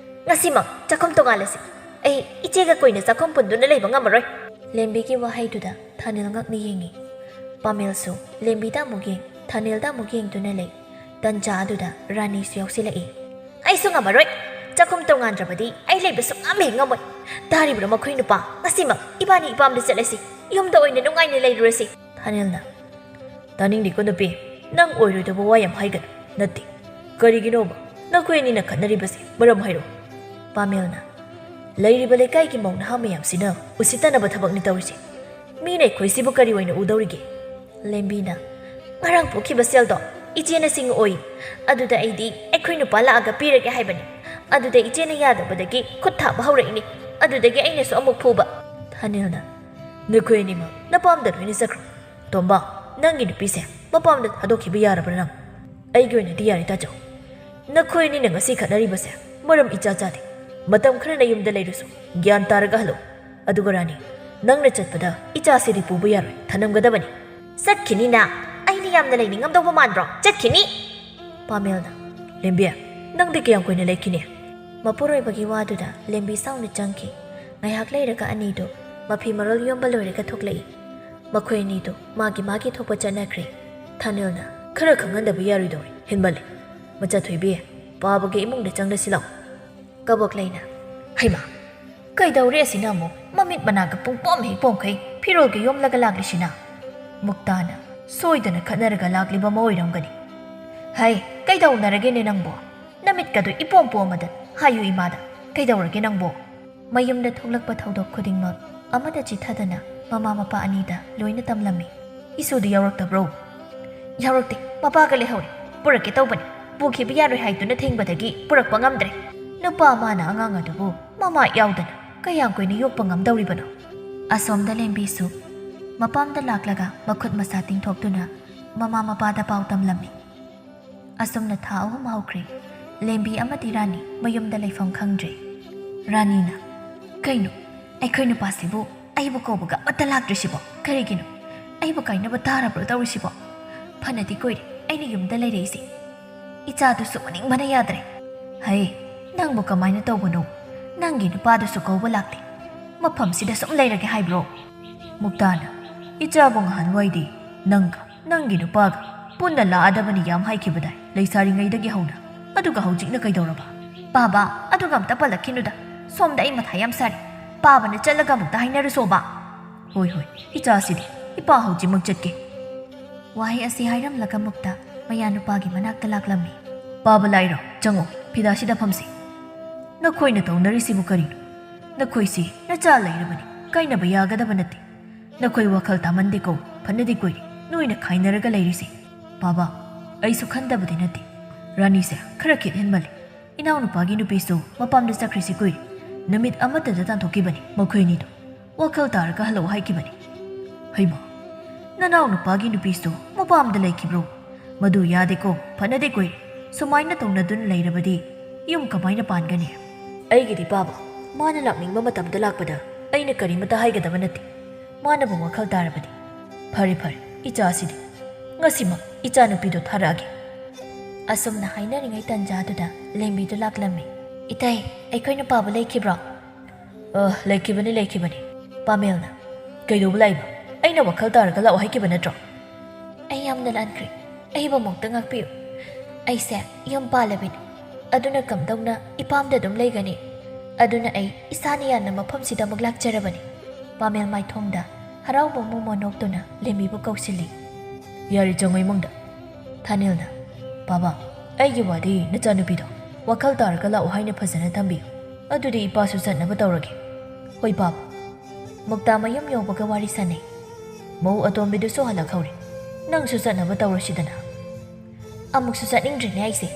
"ꯉꯁꯤꯃꯛ ꯆꯥꯛꯈꯨꯝ ꯇꯣꯉꯥꯜꯂꯁꯤ꯫ ꯑꯩ ꯏꯆꯦꯒ ꯀꯨꯏꯅ ꯆꯥꯛꯈꯨꯝ ꯄꯨꯟꯗꯨꯅ ꯂꯩꯕ ꯉꯝꯃꯔꯣꯏ꯫ ꯂꯦꯝꯕꯤꯒꯤ ꯋꯥꯍꯩꯗꯨꯗ ꯊꯥꯅꯤꯜ ꯉꯛꯅ ꯌꯦꯡꯉꯤ꯫ ꯄꯥꯃꯦꯜꯁꯨ ꯂꯦꯝꯕꯤꯗ ꯑꯃꯨꯛ ꯌꯦꯡ, ꯊꯥꯅꯤꯜꯗ ꯑꯃꯨꯛ ꯌꯦꯡꯗꯨꯅ ꯂꯩ꯫ ꯇꯟꯖꯥ ꯑꯗꯨꯗ ꯔꯥꯅꯤꯁꯨ ꯌꯥꯎꯁꯤꯜꯂꯛꯏ꯫ ꯑꯩꯁꯨ ꯉꯝꯃꯔꯣꯏ꯫ ꯆꯥꯛꯈꯨꯝ ꯇꯣꯉꯥꯟꯗ꯭ꯔꯕꯗꯤ ꯑꯩ ꯂꯩꯕ ꯁꯨꯡꯉꯝ ꯍꯦꯛ ꯉꯝꯃꯣꯏ꯫ ꯇꯥꯔꯤꯕ꯭ꯔꯣ ꯃꯈꯣꯏ ꯅꯨꯄꯥ? ꯉꯁꯤꯃꯛ ꯏꯕꯥꯅꯤ ꯏꯄꯥꯝꯗ ꯆꯠꯂꯁꯤ꯫ ꯌꯨꯝꯗ ꯑꯣꯏꯅ ꯅꯨꯡꯉꯥꯏꯅ ꯂꯩꯔꯨꯔꯁꯤ꯫ ꯊꯥꯅꯤꯜꯅ, ꯇꯥꯅꯤꯡꯗꯦꯀꯣ ꯅꯨꯄꯤ, ꯅꯪ ꯑꯣꯏꯔꯣꯏꯗꯕ ꯋꯥ ꯌꯥꯝ ꯍꯥꯏꯒꯅꯨ꯫ ꯅꯠꯇꯦ, ꯀꯔꯤꯒꯤꯅꯣꯕ ꯅꯈꯣꯏ ꯑꯅꯤꯅ ꯈꯠꯅꯔꯤꯕꯁꯦ? ꯃꯔꯝ ꯍꯥꯏꯔꯣ꯫ ꯄꯥꯃꯦꯜꯅ, ꯂꯩꯔꯤꯕ ꯂꯩꯀꯥꯏꯒꯤ ꯃꯧ ꯅꯍꯥ ꯃꯌꯥꯝꯁꯤꯅ ꯎꯁꯤꯠꯇꯅꯕ ꯊꯕꯛꯅꯤ ꯇꯧꯔꯤꯁꯦ꯫ ꯃꯤꯅ ꯑꯩꯈꯣꯏꯁꯤꯕꯨ ꯀꯔꯤ ꯑꯣꯏꯅ ꯎꯗꯧꯔꯤꯒꯦ? ꯂꯦꯝꯕꯤꯅ, ꯉꯔꯥꯡ ꯄꯣꯛꯈꯤꯕ ꯁꯦꯜꯗꯣ ꯏꯆꯦꯅ ꯁꯤꯡꯉꯛꯑꯣꯏ꯫ ꯑꯗꯨꯗ ꯑꯩꯗꯤ ꯑꯩꯈꯣꯏ ꯅꯨꯄꯥ ꯂꯥꯛꯑꯒ ꯄꯤꯔꯒꯦ ꯍꯥꯏꯕꯅꯤ꯫ ꯑꯗꯨꯗ ꯏꯆꯦꯅ ꯌꯥꯗꯕꯗꯒꯤ ꯈꯨꯠ ꯊꯥꯕ ꯍꯧꯔꯛꯏꯅꯤ꯫ ꯑꯗꯨꯗꯒꯤ ꯑꯩꯅꯁꯨ ꯑꯃꯨꯛ ꯐꯨꯕ꯫ ꯊꯥꯅꯤꯜꯅ, ꯅꯈꯣꯏ ꯑꯅꯤꯃꯛ ꯅꯄꯥꯝꯗ ꯂꯣꯏꯅ ꯆꯠꯈ꯭ꯔꯣ꯫ ꯇꯣꯝꯕ, ꯅꯪꯒꯤ ꯅꯨꯄꯤꯁꯦ ꯃꯄꯥꯝꯗ ꯊꯥꯗꯣꯛꯈꯤꯕ ꯌꯥꯔꯕ꯭ꯔꯥ ꯅꯪ? ꯑꯩꯒꯤ ꯑꯣꯏꯅꯗꯤ ꯌꯥꯔꯦ ꯇꯥꯆꯧ꯫ ꯅꯈꯣꯏ ꯑꯅꯤꯅ ꯉꯁꯤ ꯈꯠꯅꯔꯤꯕꯁꯦ ꯃꯔꯝ ꯏꯆꯥ ꯆꯥꯗꯦ꯫ ꯃꯇꯝ ꯈꯔ ꯅꯌꯨꯝꯗ ꯂꯩꯔꯨꯁꯨ, ꯒ꯭ꯌꯥꯟ ꯇꯥꯔꯒ ꯍꯜꯂꯛꯎ꯫ ꯑꯗꯨꯒ ꯔꯥꯅꯤ, ꯅꯪꯅ ꯆꯠꯄꯗ ꯏꯆꯥꯁꯤꯗꯤ ꯄꯨꯕ ꯌꯥꯔꯣꯏ, ꯊꯅꯝꯒꯗꯕꯅꯤ꯫ ꯆꯠꯈꯤꯅꯤꯅ꯫ ꯑꯩꯅ ꯌꯥꯝꯅ ꯂꯩꯅꯤꯡꯉꯝꯗꯧꯕ ꯃꯥꯟꯕ꯭ꯔꯣ? ꯆꯠꯈꯤꯅꯤ꯫ ꯄꯥꯃꯦꯜꯅ, ꯂꯦꯝꯕꯤ, ꯅꯪꯗꯤ ꯀꯌꯥꯝ ꯀꯨꯏꯅ ꯂꯩꯈꯤꯅꯤ? ꯃꯄꯨꯔꯣꯏꯕꯒꯤ ꯋꯥꯗꯨꯗ ꯂꯦꯝꯕꯤ ꯁꯥꯎꯅ ꯆꯪꯈꯤ꯫ ꯉꯥꯏꯍꯥꯛ ꯂꯩꯔꯒ ꯑꯅꯤꯗꯨ ꯃꯐꯤ ꯃꯔꯣꯜ ꯌꯣꯝꯕ ꯂꯣꯏꯔꯒ ꯊꯣꯛꯂꯛꯏ꯫ ꯃꯈꯣꯏ ꯑꯅꯤꯗꯨ ꯃꯥꯒꯤ ꯃꯥꯒꯤ ꯊꯣꯛꯄ ꯆꯠꯅꯈ꯭ꯔꯦ꯫ ꯊꯥꯅꯤꯜꯅ, ꯈꯔ ꯈꯪꯍꯟꯗꯕ ꯌꯥꯔꯣꯏꯗꯧꯔꯤ, ꯍꯦꯟꯃꯜꯂꯦ꯫ ꯃꯆꯥꯊꯣꯏꯕꯤ, ꯄꯥꯕꯒꯤ ꯏꯃꯨꯡꯗ ꯆꯪꯂꯁꯤ ꯂꯥꯎ꯫ ꯀꯕꯣꯛ ꯂꯩꯅ, ꯍꯩꯃꯥ, ꯀꯩꯗꯧꯔꯦ ꯑꯁꯤꯅ ꯑꯃꯨꯛ? ꯃꯃꯤꯠ ꯃꯅꯥꯒ ꯄꯨꯡꯄꯣꯝ ꯍꯦꯛ ꯄꯣꯝꯈꯩ ꯐꯤꯔꯣꯜꯒ ꯌꯣꯝꯂꯒ ꯂꯥꯛꯂꯤꯁꯤꯅ꯫ ꯃꯨꯛꯇꯥꯅ, ꯁꯣꯏꯗꯅ ꯈꯠꯅꯔꯒ ꯂꯥꯛꯂꯤꯕ ꯑꯃ ꯑꯣꯏꯔꯝꯒꯅꯤ꯫ ꯍꯩ, ꯀꯩꯗꯧꯅꯔꯒꯦꯅꯦ ꯅꯪꯕꯣ? ꯅꯃꯤꯠꯀꯗꯣ ꯏꯄꯣꯝ ꯄꯣꯝꯃꯗ ꯍꯥꯏꯌꯨ ꯏꯃꯥꯗ, ꯀꯩꯗꯧꯔꯒꯦ ꯅꯪꯕꯣ? ꯃꯌꯨꯝꯗ ꯊꯣꯛꯂꯛꯄ ꯊꯧꯗꯣꯛ ꯈꯨꯗꯤꯡꯃꯛ ꯑꯃꯠꯇ ꯆꯤꯠꯊꯗꯅ ꯃꯃꯥ ꯃꯄꯥ ꯑꯅꯤꯗ ꯂꯣꯏꯅ ꯇꯝꯂꯝꯃꯤ꯫ ꯏꯁꯨꯗꯤ ꯌꯥꯎꯔꯛꯇꯕ꯭ꯔꯣ? ꯌꯥꯎꯔꯛꯇꯦ, ꯃꯄꯥꯒ ꯂꯩꯍꯧꯔꯦ꯫ ꯄꯨꯔꯛꯀꯦ ꯇꯧꯕꯅꯤ, ꯄꯨꯈꯤꯕ ꯌꯥꯔꯣꯏ ꯍꯥꯏꯗꯨꯅ ꯊꯤꯡꯕꯗꯒꯤ ꯄꯨꯔꯛꯄ ꯉꯝꯗ꯭ꯔꯦ꯫ ꯅꯨꯄꯥ ꯑꯃꯅ ꯑꯉꯥꯡ ꯑꯗꯨꯕꯨ ꯃꯃꯥ ꯌꯥꯎꯗꯅ ꯀꯌꯥꯝ ꯀꯨꯏꯅ ꯌꯣꯛꯄ ꯉꯝꯗꯧꯔꯤꯕꯅꯣ? ꯑꯁꯣꯝꯗ ꯂꯦꯝꯕꯤꯁꯨ ꯃꯄꯥꯝꯗ ꯂꯥꯛꯂꯒ ꯃꯈꯨꯠ ꯃꯁꯥ ꯇꯤꯡꯊꯣꯛꯇꯨꯅ ꯃꯃꯥ ꯃꯄꯥꯗ ꯄꯥꯎ ꯇꯝꯂꯝꯃꯤ꯫ ꯑꯁꯨꯝꯅ ꯊꯥ ꯑꯍꯨꯝ ꯍꯧꯈ꯭ꯔꯦ꯫ ꯂꯦꯝꯕꯤ ꯑꯃꯗꯤ ꯔꯥꯅꯤ ꯃꯌꯨꯝꯗ ꯂꯩꯐꯝ ꯈꯪꯗ꯭ꯔꯦ꯫ ꯔꯥꯅꯤꯅ, ꯀꯩꯅꯣ, ꯑꯩꯈꯣꯏ ꯅꯨꯄꯥꯁꯤꯕꯨ ꯑꯩꯕꯨ ꯀꯧꯕꯒ ꯑꯃꯠꯇ ꯂꯥꯛꯇ꯭ꯔꯤꯁꯤꯕꯣ? ꯀꯔꯤꯒꯤꯅꯣ? ꯑꯩꯕꯨ ꯀꯥꯏꯅꯕ ꯇꯥꯔꯕ꯭ꯔꯣ ꯇꯧꯔꯤꯁꯤꯕꯣ? ꯐꯅꯗꯤ ꯀꯨꯏꯔꯦ ꯑꯩꯅ ꯌꯨꯝꯗ ꯂꯩꯔꯛꯏꯁꯦ꯫ ꯏꯆꯥꯗꯨꯁꯨ ꯎꯅꯤꯡꯕꯅ ꯌꯥꯗ꯭ꯔꯦ꯫ ꯍꯩ, ꯅꯪꯕꯨ ꯀꯃꯥꯏꯅ ꯇꯧꯕꯅꯣ? "ꯅꯪꯒꯤ ꯅꯨꯄꯥꯗꯨꯁꯨ ꯀꯧꯕ ꯂꯥꯛꯇꯦ꯫ ꯃꯐꯝꯁꯤꯗ ꯁꯨꯝ ꯂꯩꯔꯒꯦ ꯍꯥꯏꯕ꯭ꯔꯣ?" ꯃꯨꯛꯇꯥꯅ, "ꯏꯆꯥꯕꯨ ꯉꯍꯥꯟꯋꯥꯏꯗꯤ ꯅꯪꯒ ꯅꯪꯒꯤ ꯅꯨꯄꯥꯒ ꯄꯨꯟꯅ ꯂꯥꯛꯑꯗꯕꯅꯤ ꯌꯥꯝ ꯍꯥꯏꯈꯤꯕꯗꯥꯏ, ꯂꯩꯁꯥꯔꯤꯉꯩꯗꯒꯤ ꯍꯧꯅ꯫ ꯑꯗꯨꯒ ꯍꯧꯖꯤꯛꯅ ꯀꯩꯗꯧꯔꯕ?" "ꯄꯥꯕ, ꯑꯗꯨꯒ ꯑꯝꯇ ꯄꯜꯂꯛꯈꯤꯅꯨꯗ꯫ ꯁꯣꯝꯗ ꯑꯩ ꯃꯊꯥ ꯌꯥꯝ ꯁꯥꯔꯤ꯫ ꯄꯥꯕꯅ ꯆꯠꯂꯒ ꯑꯃꯨꯛꯇ ꯍꯥꯏꯅꯔꯨꯁꯣꯕ꯫" "ꯍꯣꯏ, ꯍꯣꯏ, ꯏꯆꯥꯁꯤꯗꯤ꯫ ꯏꯄꯥ ꯍꯧꯖꯤꯛꯃꯛ ꯆꯠꯀꯦ꯫" ꯋꯥꯍꯩ ꯑꯁꯤ ꯍꯥꯏꯔꯝꯂꯒ ꯃꯨꯛꯇ ꯃꯌꯥꯅꯨꯄꯥꯒꯤ ꯃꯅꯥꯛꯇ ꯂꯥꯛꯂꯝꯃꯤ꯫ "ꯄꯥꯕ ꯂꯥꯛꯏꯔꯣ? ꯆꯪꯉꯣ, ꯐꯤꯗꯥꯁꯤꯗ ꯐꯝꯁꯤ꯫ ꯅꯈꯣꯏꯅ ꯇꯧꯅꯔꯤꯁꯤꯕꯨ ꯀꯔꯤꯅꯣ? ꯅꯈꯣꯏꯁꯤ ꯅꯆꯥ ꯂꯩꯔꯕꯅꯤ, ꯀꯥꯏꯅꯕ ꯌꯥꯒꯗꯕ ꯅꯠꯇꯦ꯫ ꯅꯈꯣꯏ ꯋꯥꯈꯜ ꯇꯥꯃꯟꯗꯦꯀꯣ, ꯐꯅꯗꯤ ꯀꯨꯏꯔꯦ ꯅꯣꯏꯅ ꯈꯥꯏꯅꯔꯒ ꯂꯩꯔꯤꯁꯦ꯫" "ꯄꯥꯕ, ꯑꯩꯁꯨ ꯈꯟꯗꯕꯗꯤ ꯅꯠꯇꯦ꯫ ꯔꯥꯅꯤꯁꯦ ꯈꯔ ꯈꯤꯠ ꯍꯦꯟꯃꯜꯂꯤ꯫ ꯏꯅꯥꯎꯅꯨꯄꯥꯒꯤ ꯅꯨꯄꯤꯁꯨ ꯃꯄꯥꯝꯗ ꯆꯠꯈ꯭ꯔꯤꯁꯤ ꯀꯨꯏꯔꯦ꯫ ꯅꯨꯃꯤꯠ ꯑꯃꯠꯇꯗ ꯇꯥꯟꯊꯣꯛꯈꯤꯕꯅꯤ ꯃꯈꯣꯏ ꯑꯅꯤꯗꯣ꯫ ꯋꯥꯈꯜ ꯇꯥꯔꯒ ꯍꯜꯂꯛꯑꯣ ꯍꯥꯏꯈꯤꯕꯅꯤ꯫" "ꯍꯩꯃꯥ, ꯅꯅꯥꯎ ꯅꯨꯄꯥꯒꯤ ꯅꯨꯄꯤꯁꯨ ꯃꯄꯥꯝꯗ ꯂꯩꯈꯤꯕ꯭ꯔꯣ? ꯃꯗꯨ ꯌꯥꯗꯦꯀꯣ, ꯐꯅꯗꯤ ꯀꯨꯏꯔꯦ꯫ ꯁꯨꯃꯥꯏꯅ ꯇꯧꯅꯗꯨꯅ ꯂꯩꯔꯕꯗꯤ ꯌꯨꯝ ꯀꯃꯥꯏꯅ ꯄꯥꯟꯒꯅꯤ?" "ꯑꯩꯒꯤꯗꯤ ꯄꯥꯕ, ꯃꯥꯅ ꯂꯥꯛꯅꯤꯡꯕ ꯃꯇꯝꯗ ꯂꯥꯛꯄꯗ ꯑꯩꯅ ꯀꯔꯤꯃꯇ ꯍꯥꯏꯒꯗꯕ ꯅꯠꯇꯦ꯫ ꯃꯥꯅꯕꯨ ꯋꯥꯈꯜ ꯇꯥꯔꯕꯗꯤ꯫ ꯐꯔꯦ ꯐꯔꯦ, ꯏꯆꯥꯁꯤꯗꯤ꯫ ꯉꯁꯤꯃꯛ ꯏꯆꯥꯅꯨꯄꯤꯗꯣ ꯊꯥꯔꯛꯑꯒꯦ꯫" ꯑꯁꯨꯝꯅ ꯍꯥꯏꯅꯔꯤꯉꯩ ꯇꯟꯖꯥꯗꯨꯗ ꯂꯦꯝꯕꯤꯗꯨ ꯂꯥꯛꯂꯝꯃꯤ꯫ "ꯏꯇꯩ, ꯑꯩꯈꯣꯏ ꯅꯨꯄꯥꯕꯨ ꯂꯩꯈꯤꯕ꯭ꯔꯣ?" "ꯑ, ꯂꯩꯈꯤꯕꯅꯤ, ꯂꯩꯈꯤꯕꯅꯤ꯫" ꯄꯥꯃꯦꯜꯅ, "ꯀꯩꯗꯧꯕ ꯂꯥꯛꯏꯕ? ꯑꯩꯅ ꯋꯥꯈꯜ ꯇꯥꯔꯒ ꯂꯥꯛꯑꯣ ꯍꯥꯏꯈꯤꯕ ꯅꯠꯇ꯭ꯔꯣ?" "ꯑꯩ ꯌꯥꯝꯅ ꯂꯥꯟꯈ꯭ꯔꯦ꯫ ꯑꯩꯕꯨ ꯑꯃꯨꯛꯇ ꯉꯥꯛꯄꯤꯌꯨ꯫ ꯑꯩꯁꯦ ꯌꯨꯝ ꯄꯥꯜꯂꯕꯤꯅꯤ꯫ ꯑꯗꯨꯅ ꯀꯝꯗꯧꯅ ꯏꯄꯥꯝꯗ ꯑꯗꯨꯝ ꯂꯩꯒꯅꯤ? ꯑꯗꯨꯅ ꯑꯩ ꯏꯁꯥꯅ ꯌꯥꯅ ꯃꯐꯝꯁꯤꯗ ꯑꯃꯨꯛ ꯂꯥꯛꯆꯔꯕꯅꯤ꯫" ꯄꯥꯃꯦꯜ ꯃꯥꯏꯊꯣꯡꯗ ꯍꯔꯥꯎꯕ ꯃꯣꯃꯣꯟ ꯅꯣꯛꯇꯨꯅ ꯂꯦꯝꯕꯤꯕꯨ ꯀꯧꯁꯤꯜꯂꯤ꯫ "ꯌꯥꯔꯦ, ꯆꯪꯉꯣ ꯏꯃꯨꯡꯗ꯫" ꯊꯥꯅꯤꯜꯅ, "ꯕꯥꯕꯥ, ꯑꯩꯒꯤ ꯋꯥꯗꯤ ꯅꯆꯥꯅꯨꯄꯤꯗꯣ ꯋꯥꯈꯜ ꯇꯥꯔꯒ ꯂꯥꯛꯑꯣ ꯍꯥꯏꯅ ꯐꯖꯅ ꯊꯝꯕꯤꯌꯨ꯫ ꯑꯗꯨꯗꯤ ꯏꯄꯥꯁꯨ ꯆꯠꯅꯕ ꯇꯧꯔꯒꯦ꯫" "ꯍꯣꯏ ꯕꯥꯕꯥ꯫" ꯃꯨꯛꯇꯥ ꯃꯌꯨꯝ ꯌꯧꯕꯒ ꯋꯥꯔꯤ ꯁꯥꯟꯅꯩ꯫ "ꯃꯧ ꯑꯇꯣꯝꯕꯤꯗꯨꯁꯨ ꯍꯜꯂꯛꯍꯧꯔꯦ꯫ ꯅꯪꯁꯨ ꯆꯠꯅꯕ ꯇꯧꯔꯁꯤꯗꯅ꯫" "ꯑꯃꯨꯛꯁꯨ ꯆꯠꯅꯤꯡꯗ꯭ꯔꯤꯅꯦ ꯑꯩꯁꯦ꯫"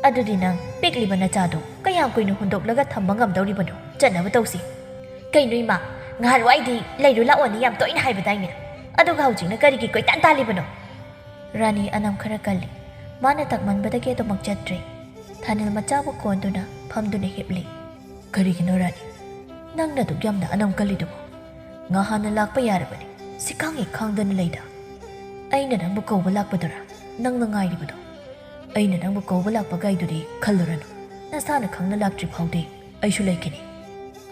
"ꯑꯗꯨꯗꯤ ꯅꯪ ꯄꯤꯛꯂꯤꯕ ꯅꯆꯥꯗꯣ ꯀꯌꯥꯝ ꯀꯨꯏꯅ ꯍꯨꯟꯗꯣꯛꯂꯒ ꯊꯝꯕ ꯉꯝꯗꯧꯔꯤꯕꯅꯣ? ꯆꯠꯅꯕ ꯇꯧꯁꯤ꯫" "ꯀꯩꯅꯣ ꯏꯃꯥ, ꯉꯍꯥꯟꯋꯥꯏꯗꯤ ꯂꯩꯔꯨ ꯂꯥꯛꯑꯣꯅꯤ ꯌꯥꯝ ꯇꯣꯏꯅ ꯍꯥꯏꯕꯗꯥꯏꯅꯦ? ꯑꯗꯨꯒ ꯍꯧꯖꯤꯛꯅ ꯀꯔꯤꯒꯤ ꯀꯣꯏꯇꯥꯟ ꯇꯥꯜꯂꯤꯕꯅꯣ?" ꯔꯥꯅꯤ ꯑꯅꯝ ꯈꯔ ꯀꯜꯂꯤ꯫ ꯃꯥꯅ ꯇꯛꯃꯟꯕꯗꯒꯤ ꯑꯗꯨꯃꯛ ꯆꯠꯇ꯭ꯔꯦ꯫ ꯊꯥꯅꯤꯜ ꯃꯆꯥꯕꯨ ꯀꯣꯟꯗꯨꯅ ꯐꯝꯗꯨꯅ ꯍꯤꯞꯂꯤ꯫ "ꯀꯔꯤꯒꯤꯅꯣ ꯔꯥꯅꯤ, ꯅꯪꯅ ꯑꯗꯨꯛ ꯌꯥꯝꯅ ꯑꯅꯝ ꯀꯜꯂꯤꯗꯨꯕꯨ? ꯉꯍꯥꯟꯅ ꯂꯥꯛꯄ ꯌꯥꯔꯕꯅꯤ, ꯁꯤꯀꯥꯡꯉꯩ ꯈꯥꯡꯗꯅ ꯂꯩꯗ꯫ ꯑꯩꯅ ꯅꯪꯕꯨ ꯀꯧꯕ ꯂꯥꯛꯄꯗꯨꯔꯥ ꯅꯪꯅ ꯉꯥꯏꯔꯤꯕꯗꯣ? ꯑꯩꯅ ꯅꯪꯕꯨ ꯀꯧꯕ ꯂꯥꯛꯄꯒꯥꯏꯗꯨꯗꯤ ꯈꯜꯂꯨꯔꯅꯨ, ꯅꯁꯥꯅ ꯈꯪꯅ ꯂꯥꯛꯇ꯭ꯔꯤ ꯐꯥꯎꯗꯤ꯫ ꯑꯩꯁꯨ ꯂꯩꯈꯤꯅꯤ꯫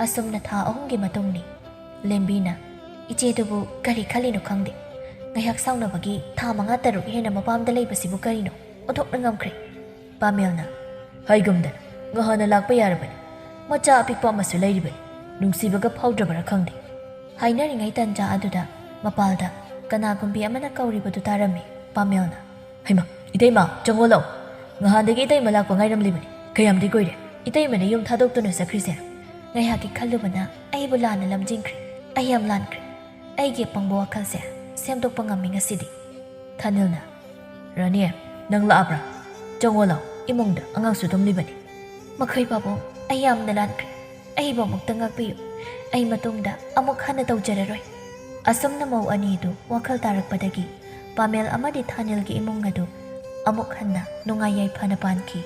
ꯑꯁꯨꯝꯅ ꯊꯥ ꯑꯍꯨꯝꯒꯤ ꯃꯇꯨꯡꯅꯤ꯫ ꯂꯦꯝꯕꯤꯅ, "ꯏꯆꯦꯗꯨꯕꯨ ꯀꯔꯤ ꯈꯜꯂꯤꯅꯣ ꯈꯪꯗꯦ꯫ ꯉꯥꯏꯍꯥꯛ ꯁꯥꯎꯅꯕꯒꯤ ꯊꯥ ꯃꯉꯥ ꯇꯔꯨꯛ ꯍꯦꯟꯅ ꯃꯄꯥꯝꯗ ꯂꯩꯕꯁꯤꯕꯨ ꯀꯔꯤꯅꯣ? ꯑꯣꯟꯊꯣꯛꯅ ꯉꯝꯈ꯭ꯔꯦ꯫" ꯄꯥꯃꯦꯜꯅ, "ꯍꯥꯏꯒꯨꯝꯗꯅ, ꯉꯍꯥꯟꯅ ꯂꯥꯛꯄ ꯌꯥꯔꯕꯅꯤ꯫ ꯃꯆꯥ ꯑꯄꯤꯛꯄ ꯑꯃꯁꯨ ꯂꯩꯔꯤꯕꯅꯤ꯫ ꯅꯨꯡꯁꯤꯕꯒ ꯐꯥꯎꯗ꯭ꯔꯕꯔꯥ ꯈꯪꯗꯦ꯫" ꯍꯥꯏꯅꯔꯤꯉꯩ ꯇꯟꯖꯥ ꯑꯗꯨꯗ ꯃꯄꯥꯜꯗ ꯀꯅꯥꯒꯨꯝꯕꯤ ꯑꯃꯅ ꯀꯧꯔꯤꯕꯗꯨ ꯇꯥꯔꯝꯃꯤ꯫ ꯄꯥꯃꯦꯜꯅ, "ꯍꯩꯃꯥ, ꯏꯇꯩꯃ, ꯆꯪꯉꯣ ꯂꯥꯛꯑꯣ꯫ ꯉꯍꯥꯟꯗꯒꯤ ꯏꯇꯩꯃ ꯂꯥꯛꯄ ꯉꯥꯏꯔꯝꯂꯤꯕꯅꯤ꯫ ꯀꯌꯥꯝꯗꯤ ꯀꯨꯏꯔꯦ꯫ ꯏꯇꯩꯃꯅ ꯌꯨꯝ ꯊꯥꯗꯣꯛꯇꯨꯅ ꯆꯠꯈ꯭ꯔꯤꯁꯦ?" ꯉꯥꯏꯍꯥꯛꯀꯤ ꯈꯜꯂꯨꯕꯅ ꯑꯩꯕꯨ ꯂꯥꯟꯅ ꯂꯝꯖꯤꯡꯈ꯭ꯔꯦ꯫ ꯑꯩ ꯌꯥꯝ ꯂꯥꯟꯈ꯭ꯔꯦ꯫ ꯑꯩꯒꯤ ꯑꯄꯪꯕ ꯋꯥꯈꯜꯁꯦ ꯁꯦꯝꯗꯣꯛꯄ ꯉꯝꯃꯤ ꯉꯁꯤꯗꯤ꯫ ꯊꯥꯅꯤꯜꯅ, "ꯔꯥꯅꯤ, ꯅꯪ ꯂꯥꯛꯑꯕ꯭ꯔꯥ? ꯆꯪꯉꯣ ꯂꯥꯛꯑꯣ, ꯏꯃꯨꯡꯗ ꯑꯉꯥꯡꯁꯨ ꯇꯨꯝꯂꯤꯕꯅꯤ꯫" "ꯃꯈꯣꯏ ꯄꯥꯕꯨꯡ, ꯑꯩ ꯌꯥꯝꯅ ꯂꯥꯟꯈ꯭ꯔꯦ꯫ ꯑꯩꯕꯨ ꯑꯃꯨꯛꯇ ꯉꯥꯛꯄꯤꯌꯨ꯫ ꯑꯩ ꯃꯇꯨꯡꯗ ꯑꯃꯨꯛ ꯍꯟꯅ ꯇꯧꯖꯔꯔꯣꯏ꯫" ꯑꯁꯨꯝꯅ ꯃꯧ ꯑꯅꯤꯗꯨ ꯋꯥꯈꯜ ꯇꯥꯔꯛꯄꯗꯒꯤ ꯄꯥꯃꯦꯜ ꯑꯃꯗꯤ ꯊꯥꯅꯤꯜꯒꯤ ꯏꯃꯨꯡ ꯑꯗꯨ ꯑꯃꯨꯛ ꯍꯟꯅ ꯅꯨꯡꯉꯥꯏ ꯌꯥꯏꯐꯅ ꯄꯥꯟꯈꯤ꯫